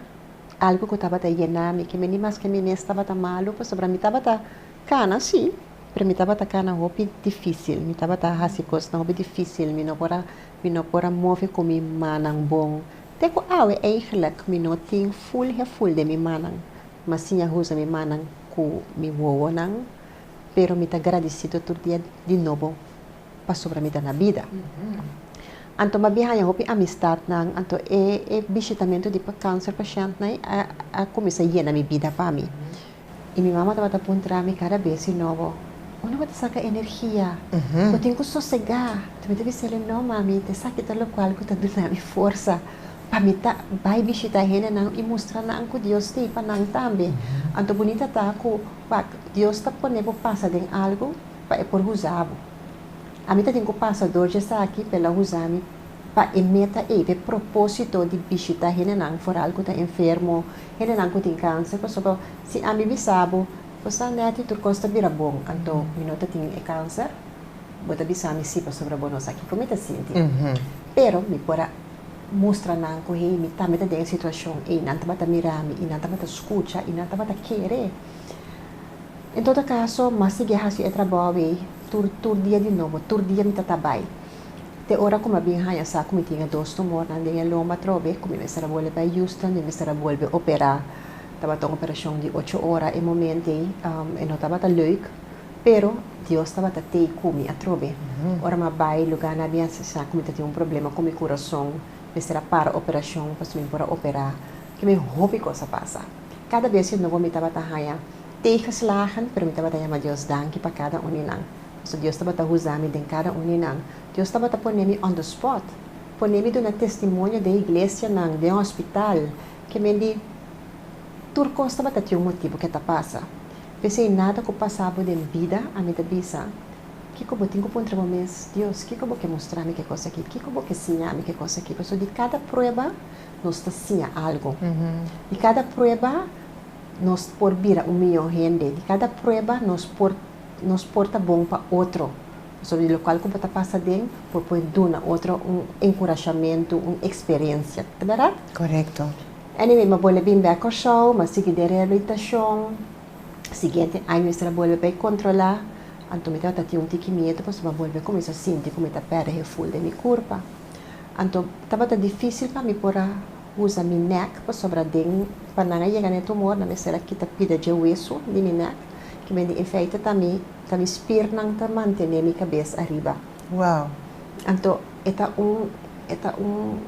algu ku tabata yena mi, ke mi ni maske mi mes tabata malu pasobra mi tabata kana sí, pero mi tabata kana hopi difísil, mi tabata hasi kosnan hopi difísil, mi no por a mi no por a move ku mi mannan bon. Te ku awe eigentlik mi no tin ful heful den mi mannan. M'a siña usa mi mannan ku mi wowonan, pero mi ta gradisido tur dia di nobo pasobra mi ta na bida. Anto m'a bin haña hopi amistatnan, anto e e bishitamentu di kanser pashèntnan a a kuminsá yena mi bida pa mi. I mi mama tabata puntra mi kada bes di nobo, Unda bo ta saka energia? Bo tin ku sosegá. Anto mi ta bis'el, No, mami, ta esaki ta lokual ku ta duna mi forsa. Pa mi ta bai bishita hendenan i mustra nan ku Dios t'ei pa nan tambe. Anto bunita ta ku wak Dios ta pone bo pasa den algu pa e por usa bo. Ami ta tin ku pasa dor dje esaki pa el a usa mi pa e meta ei, pa e proposito di bishita hendenan foral ku ta enfermo, hendenan ku tin kanser, pasobra si ami bisa bo, bo sa nèt i tur kos ta bira bon, anto mi no ta tin e kanser, bo ta bisa mi si pasobra bo no sa kiko mi ta sinti. Pero mi por a mustra nan ku hey mi tambe ta den e situashon ei, nan tabata mira mi i nan tabata skucha i nan tabata kere. En todo kaso m'a sigui hasi e trabou ei tur tur dia di nobo, tur dia mi ta ta bai. Te ora ku m'a bin haña sa ku mi tin e dos tumornan den e lomba atrobe ku mi mester a bolbe bai Houston, mi mester a bolbe operá. Tabata un operashon di ocho ora e momento ei, e no tabata leuk. Pero Dios tabata tei ku mi atrobe. Ora mi a bai lugá nan a bin sa ku mi ta tin un problema ku mi kurason, mester a para operashon pasobra mi por a operá. Ke mi hopi kos a pasa. Kada bes di nobo mi tabata haña tegenslagen, pero mi tabata yama Dios danki pa kada un di nan. Pasobra Dios tabata usa mi den kada un di nan. Dios tabata pone mi on the spot, pone mi duna testimonio den iglesianan, den hospital. Ke men di tur kos tabata tin un motibu ke ta pasa. P'esei nada ku pasa bo den bida, ami ta bisa, kiko bo tin ku puntra bo mes, Dios, kiko bo ke mustra mi ke kos aki? Kiko bo ke siña mi ke kos aki? Pasobra di kada prueba nos ta siña algu. Di kada prueba nos por bira un mihó hende. Di kada prueba nos por nos por ta bon pa otro. Pasobra di lokual ku bo ta pasa den, bo por duna otro un enkurashamentu, un eksperensia. Ta bèrdat? Korekto. Anyway, m'a bolbe bin bek Kòrsou, m'a sigui den rehabilitashon. Siguiente aña mester a bolbe bai kontrolá, anto mi tabata tin un tiki miedu pasobra m'a bolbe kuminsá sinti ku mi ta pèrdè heful den mi kurpa. Anto tabata difísil pa mi por a usa mi nèk pasobra den pa nan a yega na e tumor nan mester a kita pida dje wesu di mi nèk, ke men di en feite ta mi ta mi spirnan ta mantené mi kabes ariba. Wow. Anto e ta un e ta un.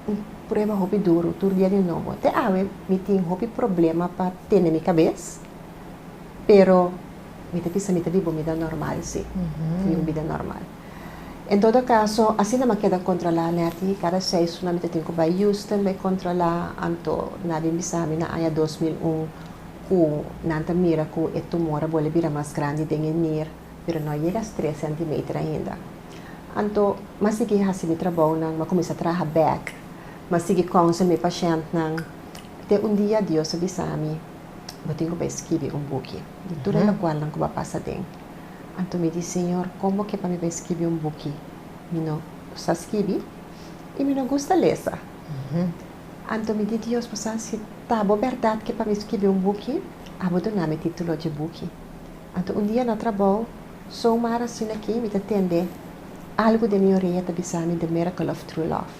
Un prueba hopi duru tur dia di nobo. Te awe mi tin hopi problema pa tene mi kabes, pero mi ta bisa mi ta biba un bida normal si, ta biba un bida normal. En todo kaso, asina mi a keda kontrolá nèt i kada seis luna mi ta tin ku bai Houston bai kontrolá, anto nan a bin bisa mi na aña 2001 ku nan ta mira ku e tumor a bolbe bira mas grandi den e nir, pero no a yega tres sentimeter ainda. Anto m'a sigui hasi mi trabounan, m'a kuminsá traha bèk, m'a sigui counsel mi pashèntnan. Te un dia Dios a bisa mi, Bo tin ku bai skibi un buki di tur e lokualnan ku bo a pasa den. Anto mi di, Señor, kon bo ke pa mi bai skibi un buki? Mi no sa skibi i mi no gusta lesa. Anto mi di Dios, Bo sa si ta bo bèrdat ke pa mi skibi un buki, abo duna mi título dje buki. Anto un dia na trabou, somar asina aki mi ta tende algu den mi orea ta bisa mi The Miracle of True Love,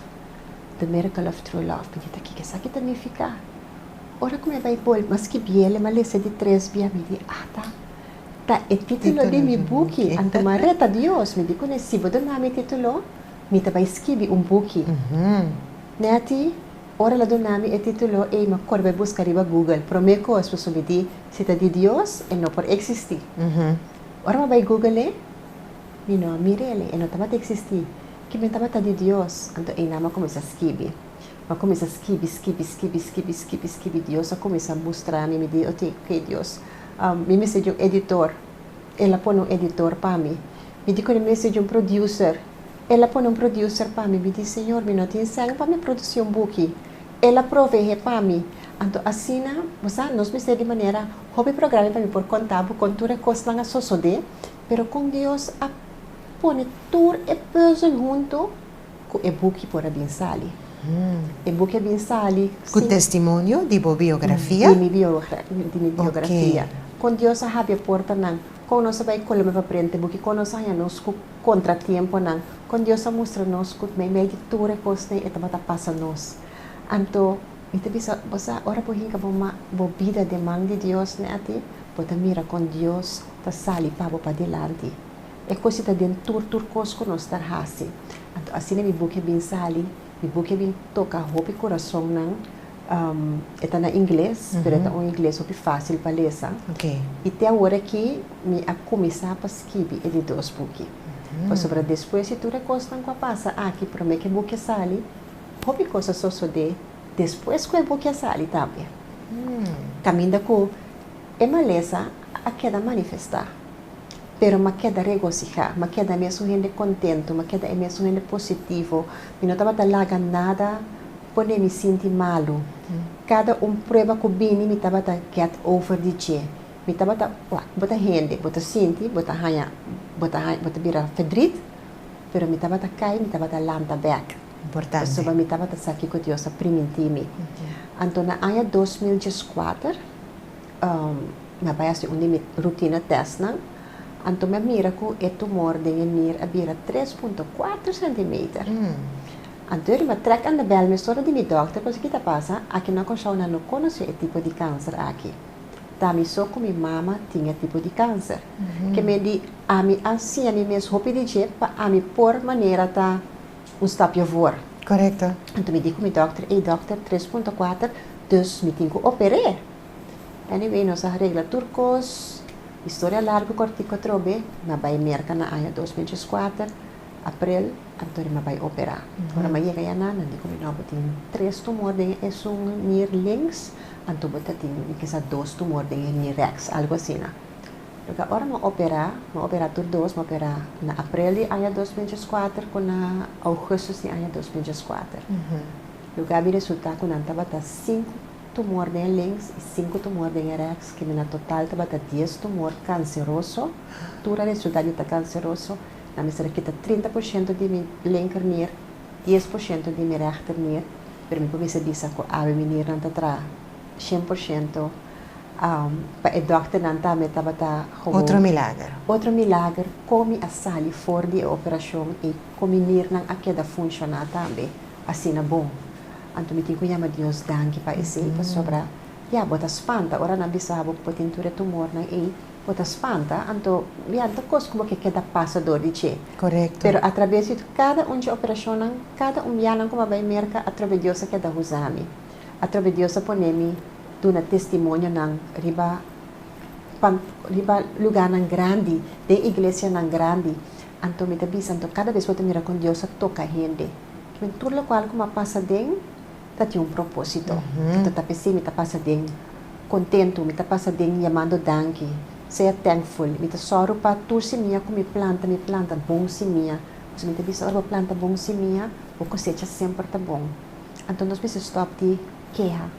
The Miracle of True Love. Mi di ta kiko esaki ta nifiká? Ora ku mi a bai bolbe m'a skibiel e m'a lesa di tres bia mi di ata ta e título di mi buki. Anto m'a reta Dios, mi di kuné si bo duna mi e título mi ta bai skibi un buki. Netty, Ora el a duna mi e título ei m'a kore bai buska riba Google. Promé kos pasobra mi di, si ta di Dios, e no por eksistí. Ora m'a bai Google e, mi no a mir'el, e no tabata eksistí. Kimen tabata di Dios? Anto einan m'a kuminsá skibi. M'a kuminsá skibi, skibi, skibi, skibi, skibi, skibi. Dios a kuminsá mustra mi. Mi di, Oké, oké Dios, mi mester di un editor. El a pone un editor pa mi. Mi di ku mi mester di un producer. El a pone un producer pa mi. Mi di, Señor, mi no tin sèn pa mi produsí un buki. El a proveé pa mi. Anto asina, bo sa, nos mester di manera hopi programa pa mi por konta bo kon tur e kosnan a sosodé, pero kon Dios a pone tur e pùzel huntu ku e buki por a bin sali. E buki a bin sali Ku testimonio di bo biografia? Di mi biografia. Kon Dios a habri e portanan, kon nos a bai Colombia pa prende buki, kon nos a haña nos ku kontratiemponan, kon Dios a mustra nos ku meimei di tur e kosnan e tabata pasa nos. Anto mi ta bisa, bo sa, ora bo hinka bo ma, bo bida den man di Dios, Netty, bo ta mira kon Dios ta sali pa bo padilanti. E kos ei ta den tur tur kos ku nos ta hasi. Anto asina mi buki a bin sali, mi buki a bin toka hopi kurasonnan. E ta na ingles, pero e ta un ingles hopi fásil pa lesa. I te awor aki mi a kuminsá pa skibi e di dos buki. Pasobra despues di tur e kosnan ku a pasa aki promé ku e buki a sali, hopi kos a sosodé despues ku e buki a sali tambe. Kaminda ku e malesa a keda manifestá, pero m'a keda regosihá, m'a keda e mesun hende kontentu, m'a keda e mesun hende positivo. Mi no tabata laga nada Pone mi sinti malu. Kada un prueba ku bini mi tabata get over di dje. Mi tabata, wak, bo ta hende, bo ta sinti, bo ta haña, bo ta haña, bo ta bira ferdriet, pero mi tabata kai, mi tabata lanta bèk. Importante. Pasobra mi tabata sa kiko Dios a primintí mi. Anto na aña 2014, mi a bai hasi un di mi rutina tèstnan, anto mi a mira ku e tumor den e nir a bira 3.4 centimeter. Anto riba trek anda bel mesora di mi dokter pasobra ki ta pasa aki na Kòrsou nan no konosé e tipo di kanser aki. Ta mi so ku mi mama tin e tipo di kanser. Ke men di ami a siña mi mes hopi di dje pa ami por manera ta un stapje voor. Korekto. Anto mi di ku mi dokter, ey dokter 3.4 dus mi tin ku oper'é. Anyway nos a regla tur kos, historia largu kòrtiku atrobe, mi a bai Merka na aña 2004. April, anto mi a bai operá. Ora mi a yega yaná, nan di ku mi, No, bo tin tres tumor den esun nir links, anto bo ta tin kisa dos tumor den e nir rèks, algu asina. Loke ora mi a operá, mi a operá tur dos, mi a operá na aprel di aña 2004 ku na ougùstus di aña 2004. Loke a bin resultá ku nan tabata sinku tumor den e links i sinku tumor den e rèks, ke mi na total tabata dies tumor kanseroso, tur a resultá di ta kanseroso. Nan mester a kita 30% di mi linkernier, 10% di mi rechternier, pero mi por mester bisa ku awe mi niernan ta traha 100%. Pa e dòkternan tambe tabata gewoon. Otro milager. Otro milager kon mi a sali for di e operashon i kon mi niernan a keda funshoná tambe asina bon. Anto mi tin ku yama Dios danki pa esei, pasobra ya bo ta spanta ora nan bisa bo ku bo tin tur e tumornan ei. Bo ta spanta, anto ya ta kos ku bo ke keda pasa dor di dje. Korekto. Pero atrabes di kada un dje operashonnan, kada un bianan ku mi a bai Merka, atrobe Dios a keda usa mi. Atrobe Dios a pone mi duna testimonionan riba pan riba lugánan grandi, den iglesianan grandi. Anto mi ta bisa, anto kada bes bo ta mira kon Dios a toka hende. Kimen tur lokual ku mi a pasa den. ta tin un propósito. Anto ta p'esei mi ta pasa den kontentu, mi ta pasa den yamando danki, sea thankful. Mi ta sòru pa tur simia ku mi planta, mi planta bon simia. Pasobra mi ta bisa ora bo planta bon simia, bo kosecha semper ta bon. Anto nos mester stòp di keha.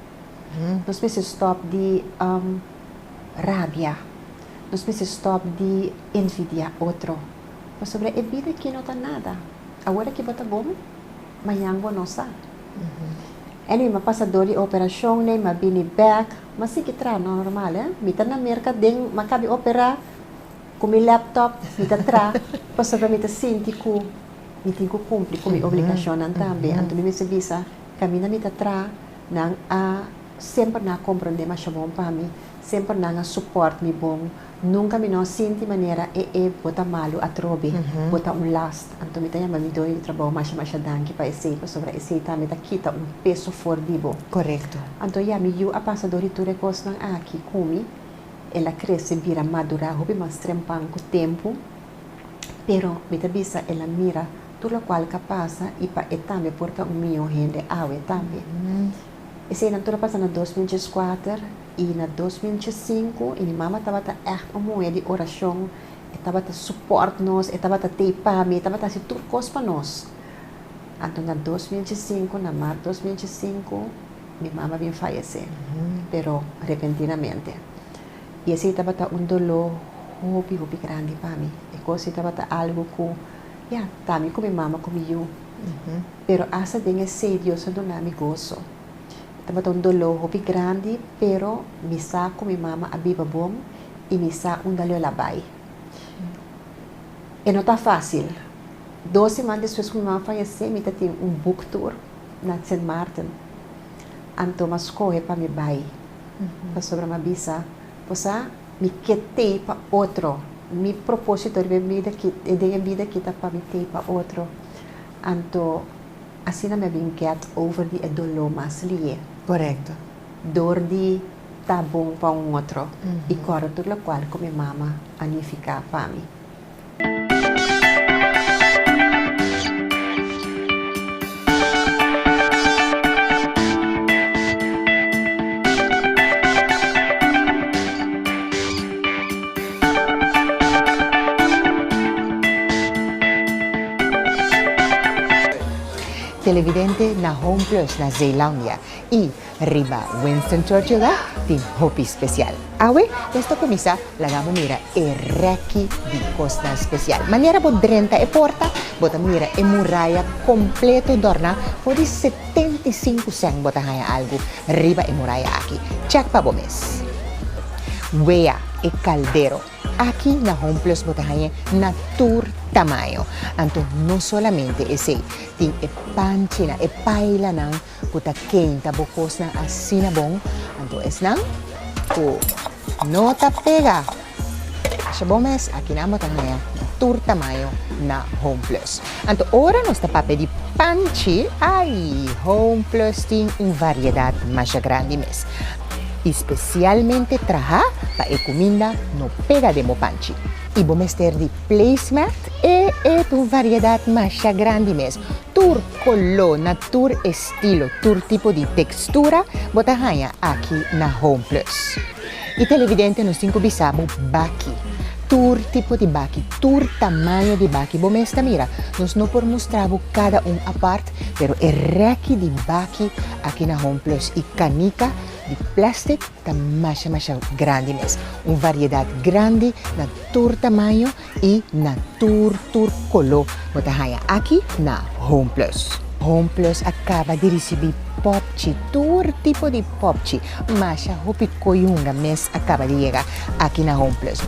Nos mester stòp di rabia. Nos mester stòp di envidiá otro. Pasobra e bida aki no ta nada. Awor aki bo ta bon, mañan bo no sa. Anyway, m'a pasa dor di operashon n'ei, m'a bini bèk, m'a sigui traha normal, eh. Mi ta na Merka den, m'a kabi operá ku mi laptop, mi ta traha, pasobra mi ta sinti ku mi tin ku kumpli ku mi obligashonnan tambe. Anto mi mester bisa, kaminda mi ta traha, nan a semper nan a komprondé masha bon pa mi, semper nan a support mi bon. Nunka mi no a sinti manera e e bo ta malu atrobe, bo ta un last. Anto mi ta yama mi doño di trabou masha masha danki pa esei pasobra esei tambe ta kita un peso for di bo. Korekto. Anto ya mi yu a pasa dor di tur e kosnan aki ku mi, el a krese bira madurá hopi mas trempan ku tempu, pero mi ta bisa el a mira tur lokual ka pasa i pa e tambe por ta un mihó hende awe tambe. Eseinan tur a pasa na 2004. I na 2005, i mi mama tabata ègt un muhé di orashon, e tabata supòrt nos, e tabata tei pa mi, e tabata hasi tur kos pa nos. Anto na 2005, na mart 2005, mi mama bin fayesé, pero repentinamente. I esei tabata un doló hopi, hopi grandi pa mi. E kos ei tabata algu ku, ya, ta mi ku mi mama ku mi yu. Pero asta den esei Dios a duna mi goso. Tabata un doló hopi grandi, pero mi sa ku mi mama a biba bon i mi sa unda lo el a bai. E no ta fásil. Dos siman despues ku mi mama fayesé, mi ta tin un book tour na Sint Maarten. Anto m'a skohe pa mi bai, pasobra m'a bisa, Bo sa, mi ke tei pa otro. Mi propósito riba e bida aki, den e bida aki ta pa mi tei pa otro. Anto. Asina mi a bin get over di e doló mas lié. Korekto. Dor di ta bon pa un otro i kòrda tur lokual ku mi mama a nifiká pa mi. Televidente na Home Plus na Zeelandia y riba Winston Churchill a tin hopi special. Awe nos ta cuminsa laga bo mira e reki di cosnan special. Manera bo drenta e porta bo ta mira e muraya completo dorna for di 75 cent bo ta haya algo riba e muraya aki. Check pa bo mes. Wea e caldero. Aki na Home Plus bo ta hañ'e na tur tamaño. Anto no solamente esei, tin e panchinan, e pailanan ku ta keinta bo kosnan asina bon. Anto esnan ku no ta pega asha bo mes, akinan bo ta haña na tur tamaño na Home Plus. Anto ora nos ta papia di panchi, ai, Home Plus tin un variedat masha grandi mes. I spesialmente traha pa e kuminda no pega den bo panchi. I bo mester di placemat, e e ta un variedat masha grandi mes. Tur koló, na tur estilo, tur tipo di tekstura bo ta haña aki na Home Plus. I televidente nos tin ku bisa bo baki. Tur tipo di baki, tur tamaño di baki bo mes ta mira. Nos no por mustra bo kada un apart, pero e rèki di baki aki na Home Plus i kanika di plastic ta masha masha grandi mes. Un variedat grandi na tur tamaño i na tur tur koló bo ta haña aki na Home Plus. Home Plus a kaba di risibí popchi, tur tipo di popchi. Masha hopi koyunga mes a kaba di yega aki na Home Plus.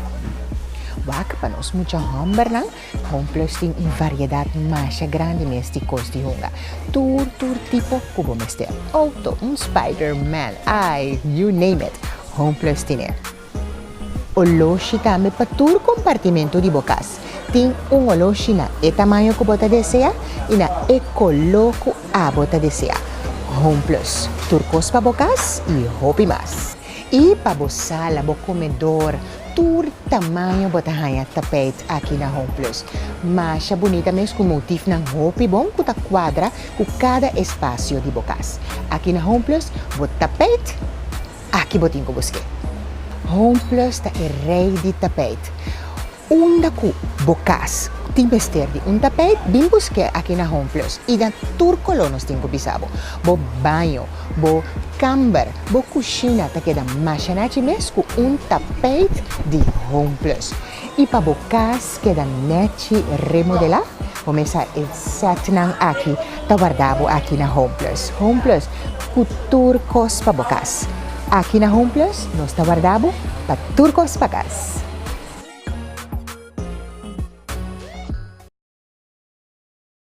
Wak pa nos mucha hòmbernan. Home Plus tin un variedat masha grandi mes di kos di hunga. Tur tur tipo ku bo mester. Outo, un Spider-Man, ai, you name it, Home Plus tin e. Oloshi tambe pa tur kompartimentu di bo kas. Tin un oloshi na e tamaño ku bo ta desea i na e koló ku abo ta desea. Home Plus, tur kos pa bo kas i hopi mas. I pa bo sala, bo komedor, Tur tamaño bo ta haña tapijt aki na Home Plus. Masha bunita mes ku motifnan hopi bon ku ta kuadra ku kada espasio di bo kas. Aki na Home Plus bo tapijt aki bo tin ku busk'é. Home Plus ta e rei di tapijt. Unda ku bo kas tin mester di un tapijt, bin busk'é aki na Home Plus i na tur koló nos tin ku bisa bo. Bo baño, bo kamber, bo kushina ta keda masha nachi mes ku un tapijt di Home Plus. I pa bo kas keda nechi remodelá, bo mesa e sètnan aki ta warda bo aki na Home Plus. Home Plus, ku tur kos pa bo kas. Aki na Home Plus nos ta warda bo pa tur kos pa kas.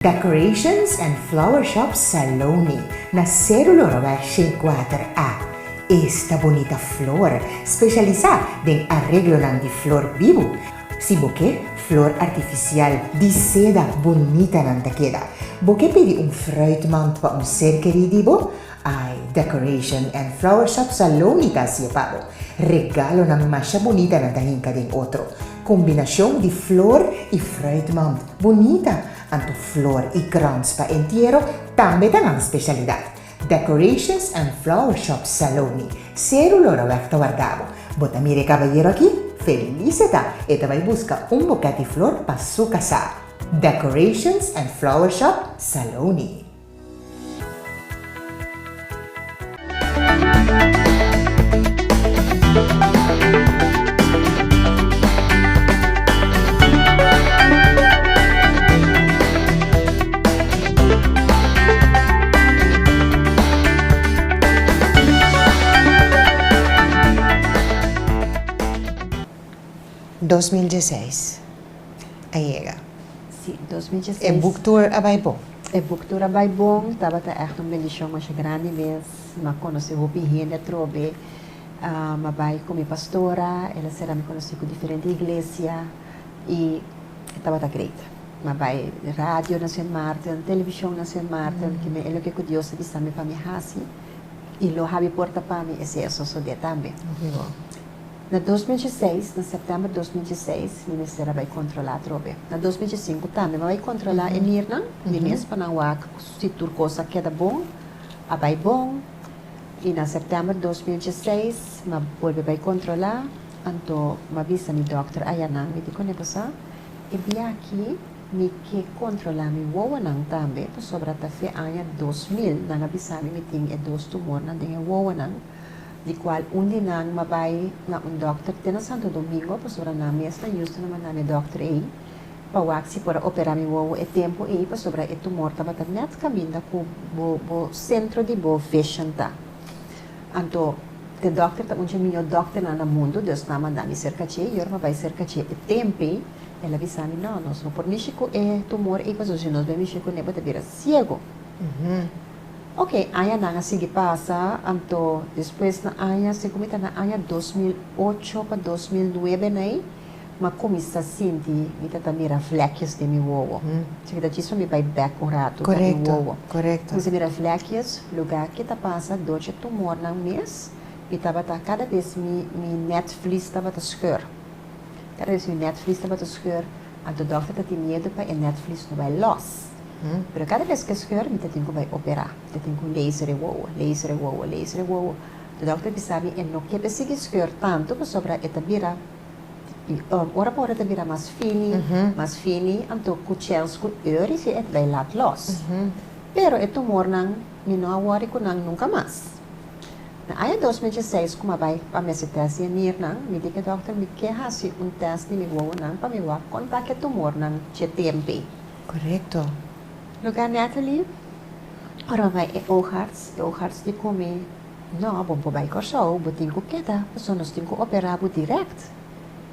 Decorations and Flower Shop Saloni na Seru Loroweg 104 A. Esta bunita flor, specialisa den areglonan di flor bibu. Si bo ke, flor artificial di seda bunita nan ta keda. Bo ke pidi un fruitmand pa un ser keri di bo? Ai, Decoration and Flower Shop Saloni ta hacié pa bo. Regalonan masha bunita nan ta hinca den otro. Combinacion di flor y fruitmand bunita, anto flor y krans pa entiero tambe ta nan specialidad. Decorations and Flower Shop Saloni, Seru Loraweg ta warda bo. Bo ta mira e cabayero aki? Feliz e ta! E ta bay busca un boket di flor pa su casa. Decorations and Flower Shop Saloni. 2016 a yega. Sí, 2016. E book tour a bai bon. E book tour a bai bon, tabata ègt un bendishon masha grandi mes. Mi a konosé hopi hende atrobe. Mi a bai ku mi pastora, el a sera mi konosí ku diferente iglesia i e tabata great. Mi a bai radio na Sint Maarten, televishon na Sint Maarten, kimen e loke ku Dios a bisa mi pa mi hasi i lo habri porta pa mi, esei a sosodé tambe. Na 2016, na sèptèmber 2016, mi mester a bai kontrolá atrobe. Na 2005 tambe mi a bai kontrolá e nirnan di mes pa nan wak si tur kos a keda bon, a bai bon. I na sèptèmber 2016 mi a bolbe bai kontrolá, anto mi a bisa mi dòkter ayanan, mi di kuné bo sa, e bia aki mi ke kontrolá mi wowonan tambe pasobra ta fe aña 2000 nan a bisa mi mi tin e dos tumornan den e wowonan. di cual un di nan m'a bay na un dokter te na Santo Domingo pasobra nan mes na Houston a manda mi e dokter ey pa wak si por a opera mi wowo e tempo ey pasobra e tumor tabata net caminda cu bo bo centro di bo vision ta. Anto e dokter ta un dje miyo dokternan na mundo dus nan a manda mi cerca dje y ora m'a bay cerca dje e tempo ey el a bisa mi no nos no por mishi cu e tumor ey pasobra si nos bay mishi cune bo ta bira ciego. Ok, añanan a sigui pasa, anto despues na aña, segun mi ta na aña 2008 pa 2009 nei, m'a kuminsá sinti mi ta ta mira vlekjes den mi wowo. Si mi ta djis pa mi bai bèk un ratu ta mi wowo. Kuminsá mira vlekjes, lugá ke ta pasa dor dje tumornan mes, mi tabata kada bes mi mi netvlies tabata skeur. Kada bes mi netvlies tabata skeur, anto dòkter ta tin miedu pa e netvlies no bai lòs. Pero kada bes ku e skeur mi ta tin ku bai operá. Mi ta tin ku laser e wowo, laser e wowo, laser e wowo. De dòkter bisa mi e no ke pa e sigui skeur tantu pasobra e ta bira, ora pa ora e ta bira mas fini, mas fini, anto ku chèns ku eur si e ta bai lat lòs. Pero e tumornan mi no a wòri ku nan nunka mas. Na aña 2016 ku mi a bai pa mi hasi tèst di e nirnan, mi di ku e dòkter mi ke hasi un tèst di mi wowonan pa mi wak kon ta ku e tumornan dje tempu ei. Korekto. Lugar Natalie, ora bo bai e oogarts, e oogarts di ku mi, no, bo no por bai Kòrsou, bo tin ku keda, pasobra nos tin ku operá bo dirèkt.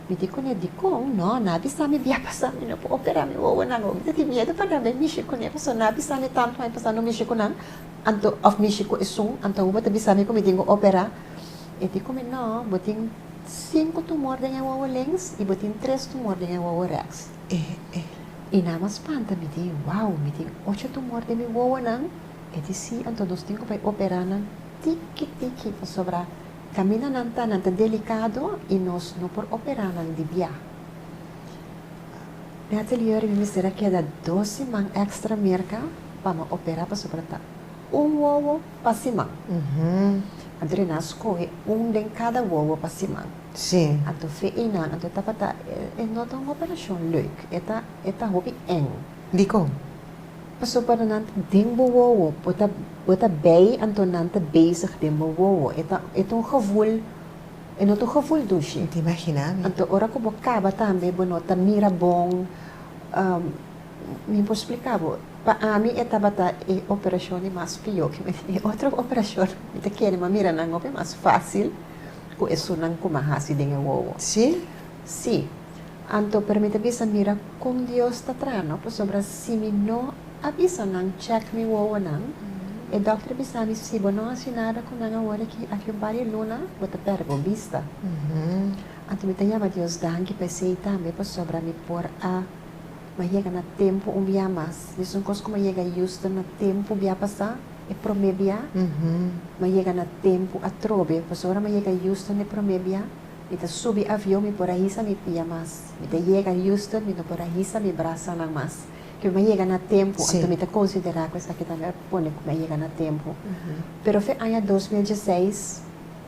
Mi di kuné, dikon? No, nan a bisa mi bia pasá mi no por operá mi wowonan, mi ta tin miedu pa nan bai mishi kuné, pasobra nan a bisa mi tantu aña pasá no mishi ku nan, anto òf mishi ku esun, anto awor bo ta bisa mi ku mi tin ku operá. E di ku mi, no, bo tin sinku tumor den e wowo links i bo tin tres tumor den e wowo rèks. I nan a spanta mi di, Wow, mi tin ocho tumor den mi wowonan. E di, Sí, anto nos tin ku bai operá nan tiki tiki, pasobra kaminda nan ta, nan ta delikado i nos no por operá nan di bia. Natalie Yori, mi mester a keda dos siman èkstra Merka pa mi operá pasobra ta un wowo pa siman. Anto nan a skohe un den kada wowo pa siman. Anto fe einan, anto e tabata, e no ta un operashon leuk, e ta, e ta hopi eng. Dikon? Pasobra nan ta den bo wowo, bo ta, bo ta bij anto nan ta bezig den bo wowo. E ta, e ta un gevoel, e no ta un gevoel dushi. Mi ta imagina mi. Anto ora ku bo kaba tambe bo no ta mira bon, mi por splika bo, pa ami e tabata e operashon di mas pió ke mi tin. E otro operashon mi ta kere mi a mira nan hopi mas fásil ku esunnan ku mi a hasi den e wowo. Sí? Sí. Anto pero mi ta bisa mira kon Dios ta traha no, pasobra si mi no a bisa nan check mi wowonan, e dokter a bisa mi si bo no hasi nada ku nan awor aki, aki un par di luna bo ta perde bo bista. Anto mi ta yama Dios danki pa esei tambe pasobra mi por a mi a yega na tempu un bia mas. Mesun kos ku mi a yega Houston na tempu bia pasá, e promé bia, mi a yega na tempu atrobe, pasobra ora mi a yega Houston e promé bia, Mi ta subi avion mi por a hisa mi pia mas. Mi ta yega Houston mi no por a hisa mi brasanan mas. Ke mi a yega na tempu, anto mi ta konsiderá ku esaki tambe a pone ku mi a yega na tempu. Pero fe aña 2016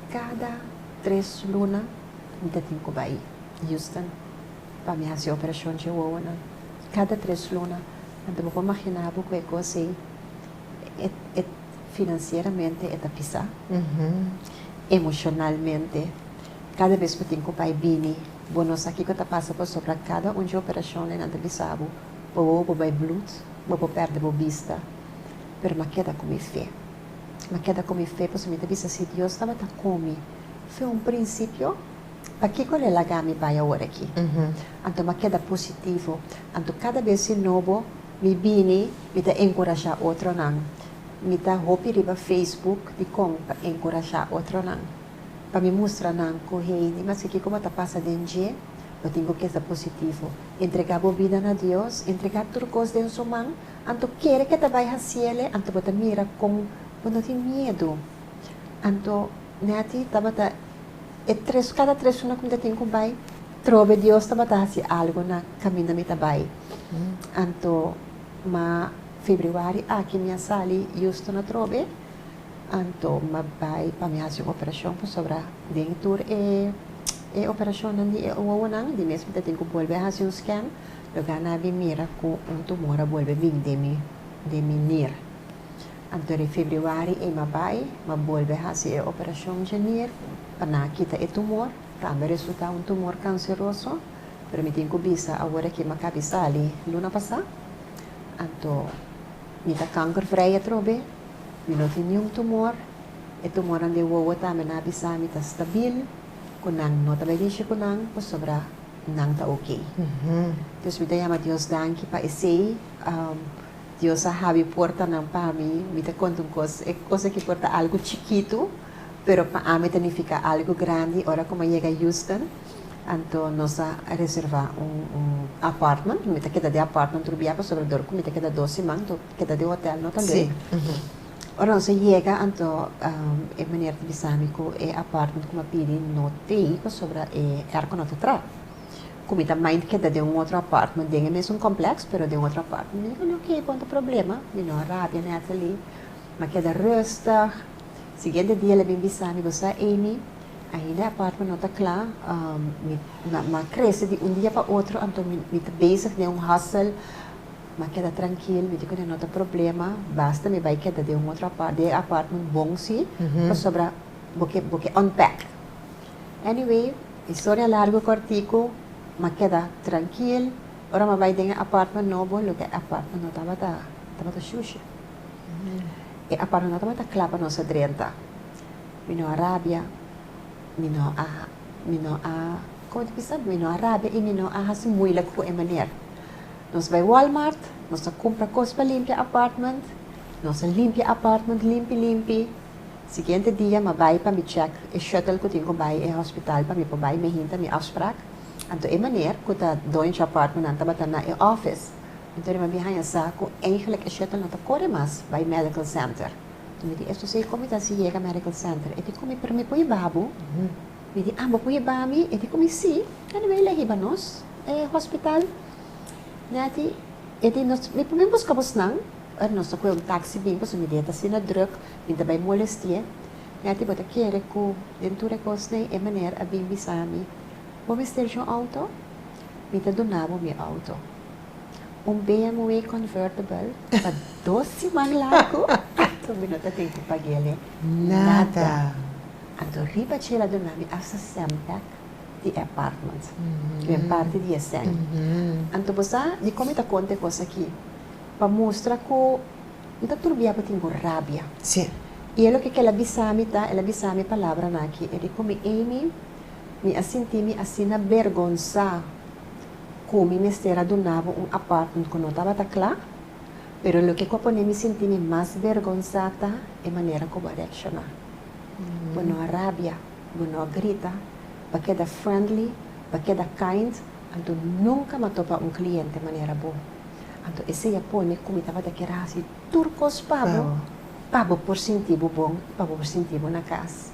kada tres luna mi ta tin ku bai Houston pa mi hasi operashon dje wowonan. Kada tres luna. Anto bo por maginá bo ku e kos ei e finansieramente e ta pisá. Emoshonalmente. Kada bes bo tin ku bai bini, bo no sa kiko ta pasa pasobra kada un dje operashon nan ta bisa bo, bo wowo por bai blut, bo por pèrdè bo bista. Pero m'a keda ku mi fe. M'a keda ku mi fe pasobra mi ta bisa si Dios tabata ku mi fe un prinsipio, pakiko el a laga mi bai awor aki? Anto m'a keda positivo. Anto kada bes di nobo mi bini, mi ta enkurashá otronan. Mi ta hopi riba Facebook dikon pa enkurashá otronan. Pa mi mustra nan ku hey ni maske kiko bo ta pasa den dje, bo tin ku keda positivo. Entregá bo bida na Dios, entregá tur kos den su man, anto kere ke ta bai hasiele, anto bo ta mira kon bo no tin miedu. Anto Netty tabata e tres kada tres luna ku mi ta tin ku bai trobe Dios tabata hasi algu na kaminda mi ta bai. Anto ma febrüari aki mi a sali Houston atrobe. Anto m'a bai pa mi hasi un operashon pasobra den tur e e operashonnan di e wowonan di mes mi ta tin ku bolbe hasi un scan loke a na bin mira ku un tumor a bolbe bin den mi den mi nir. Anto den febrüari ei m'a bai m'a bolbe hasi e operashon dje nir pa nan a kita e tumor tambe resulta un tumor kanseroso pero mi tin ku bisa awor aki m'a kabi sali luna pasá anto mi ta kankervrij atrobe. Mi no tin niun tumor. E tumornan den wowo tambe nan a bisa mi ta stabil, ku nan no ta bai dishi ku nan pasobra nan ta oke. Dus mi ta yama Dios danki pa esei. Dios a habri portanan pa mi. Mi ta konta un kos, e kos aki por ta algu chikitu, pero pa ami ta nifiká algu grandi. Ora ku mi a yega Houston, anto nos a reservá un apartment. Mi ta keda den apartment tur bia pasobra dor ku mi ta keda dos siman, Keda den hotel no ta leuk. Ora nos a yega anto e meneer ta bisa mi ku e apartment ku mi a pidi no t'ei pasobra e airco no ta tra. Ku mi ta mind keda den un otro apartment den e mesun complex pero den otro apartment. Mi di ku oke bon ta problema. Mi no a rabia Natalie. Mi a keda rustig. Siguiente dia el a bin bisa mi bo sa Amy ainda e apartment no ta kla. Mi a krese di un dia pa otro anto mi ta bezig den un hustle. M'a keda trankil, mi di ku no ta problema, basta mi bai keda den un otro apart, den e apartment bon si, pasobra bo ke bo ke unpack. Anyway, historia largu kòrtiku, m'a keda trankil, ora m'a bai den e apartment nobo, loke e apartment no tabata, tabata shushi. E apartment no tabata kla pa nos a drenta. Mi no a rabia, mi no a, mi no a, komo ta bisa? Mi no a rabia i mi no a hasi muilik ku e meneer. Nos bai Walmart, nos a kumpra kos pa limpia apartment, nos a limpia apartment limpi limpi. Siguiente dia m'a bai pa mi check e shuttle ku tin ku bai e hospital pa mi por bai mehinta mi afsprak. Anto e meneer ku ta doño dje apartmentnan tabata na e office. Anto riba mi haña sa ku eigenlijk e shuttle no ta kore mas bai medical center. Anto mi di, Esto si kon mi ta hasi yega medical center? E di ku mi, pero mi por hiba bo. Mi di, Abo por hiba mi? E di ku mi, Si. Anyway, el a hiba nos e hospital. Netty, e di nos, mi por bin buska bosnan? Ora nos ta kohe un taxi bin pasobra mi dia ta asina druk, mi ta bai molesti'é. Nèt bo ta kere ku den tur e kosnan e meneer a bin bisa mi, Bo mester dje un outo? Mi ta duna bo mi outo. Un BMW convertible pa dos siman largu, anto mi no ta tin ku pag'el nada. Anto riba dje el a duna mi asta sèn bèk di e apartment, den parti di e sèn. Anto bo sa dikon mi ta konta e kos aki? Pa mustra ku N ta turbia pa tin ku rabia. I e loke ku el a bisa mi ta, el a bisa mi e palabranan aki, e di ku mi, Amy, mi a sinti mi asina bergonsá ku mi mester a duna bo un apartment ku no tabata kla, pero loke ku a pone mi sinti mi mas bergonsá ta e manera ku bo a reakshoná. Bo no a rabia, bo no a grita, bo a keda friendly, bo a keda kind, anto nunka mi a topa un kliente manera bo. Anto esei a pone ku mi tabata kier hasi tur kos pa bo, pa bo por sinti bo bon i pa bo por sinti bo na kas.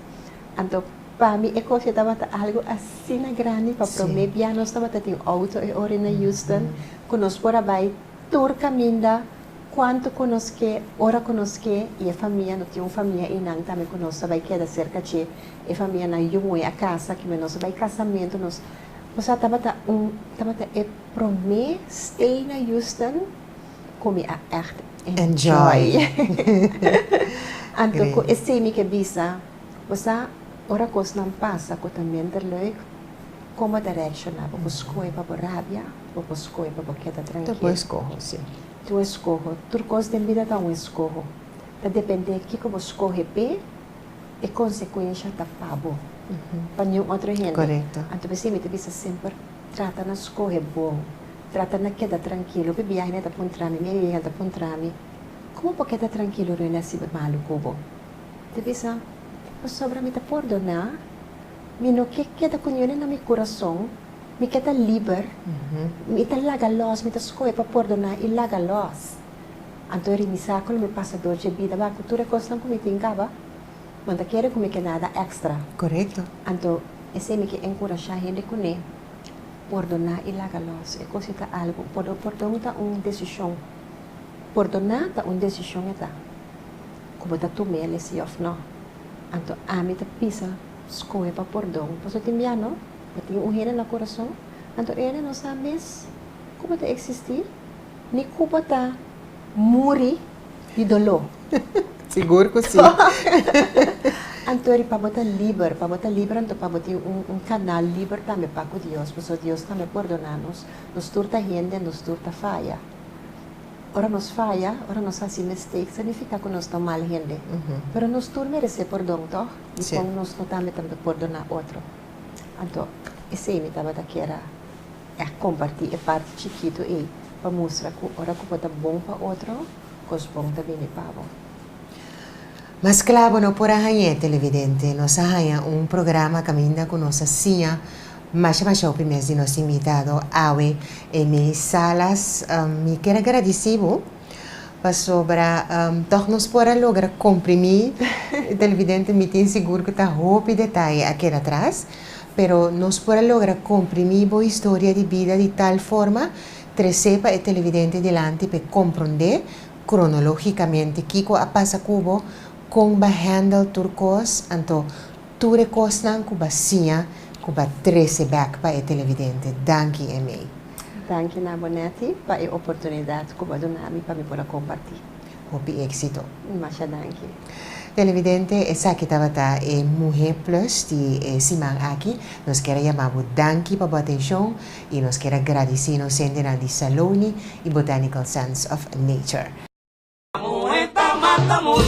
Anto pa mi e kos ei tabata algu asina grandi, pa promé bia nos tabata tin outo e ora na Houston, ku nos por a bai tur kaminda, kuantu ku nos ke, ora ku nos ke, i e famia, no tin un famia einan tambe ku nos ta bai keda serka dje, e famianan yu muhé a kasa, kimen nos a bai kasamentu, nos, osea tabata un, tabata e. Promé stay na Houston ku mi a ègt enjoy. Anto ku esei mi ke bisa, bo sa ora kosnan pasa ku ta minder leuk, kon bo ta reakshoná? Bo por skohe pa bo rabia, bo por skohe pa bo keda trankil. Ta bo eskoho, si. Ta un eskoho. Tur kos den bida ta un eskoho. Ta dependé kiko bo skohe p'e, e konsekuensha ta pa bo, pa niun otro hende. Anto p'esei mi ta bisa semper. Trata na skohe bon. Trata na keda trankilo. Hopi biaha hende ta puntra mi, mi amiga ta puntra mi, Komo bo keda trankilo ora hende hasi malu ku bo? Mi ta bisa, Pasobra mi ta pordoná. Mi no ke keda ku niun na mi kurason. Mi ke ta liber. Mi ta laga lòs. Mi ta skohe pa pordoná i laga lòs. Anto e rimisá ku lo mi pasa dor dje bida wak ku tur e kosnan ku mi tin kaba. Bo no ta kere ku mi ke nada èkstra. Korekto. Anto esei mi ke enkurashá hende kuné, pordoná i laga lòs. E kos ei ta algu. Pordon ta un desishon. Pordoná ta un desishon e ta, ku bo ta tum'el esei òf nò. Anto ami ta pisa skohe pa pordon. Pasobra tin bia no, bo tin un hende na kurason, anto e hende no sa mes ku bo ta eksistí, ni ku bo ta muri di doló. Sigur ku si. Anto ri pa bo ta liber, pa bo ta liber anto pa bo tin un un kanal liber tambe pa ku Dios, pasobra Dios tambe pordoná nos. Nos tur ta hende, nos tur ta faya. Ora nos faya, ora nos hasi mistake, sa nifiká ku nos ta mal hende. Pero nos tur meresé pordon, tòg? Dikon nos no tambe ta pordoná otro? Anto esei mi tabata kier a kompartí e parti chikitu ei pa mustra ku ora ku bo ta bon pa otro, Kos bon ta bini pa bo. Mas kla bo no por a hañ'é, televidente. Nos a haña un programa kaminda ku nos a siña masha masha hopi mes di nos invitado awe, Amy Salas. Mi kier a gradisí bo pasobra tòg nos por a logra komprimí, televidente, mi tin sigur ku ta hopi detaye a keda atras, pero nos por a logra komprimí bo historia di bida di tal forma Tresé pa e televidente dilanti p'e komprondé kronológikamente kiko a pasa ku bo, kon b'a hèndel tur kos, anto tur e kosnan ku b'a siña ku b'a trese bèk pa e televidente. Danki Emei. Danki na bo Netty pa e oportunidat ku bo a duna mi pa mi por a kompartí. Hopi éksito. Masha danki. Televidente, esaki tabata e Muhé Plus di e siman aki. Nos kier a yama bo danki pa bo atenshon i nos kier a gradisí nos hendenan di Saloni i Botanical Sense of Nature. Muhé ta mata muhé.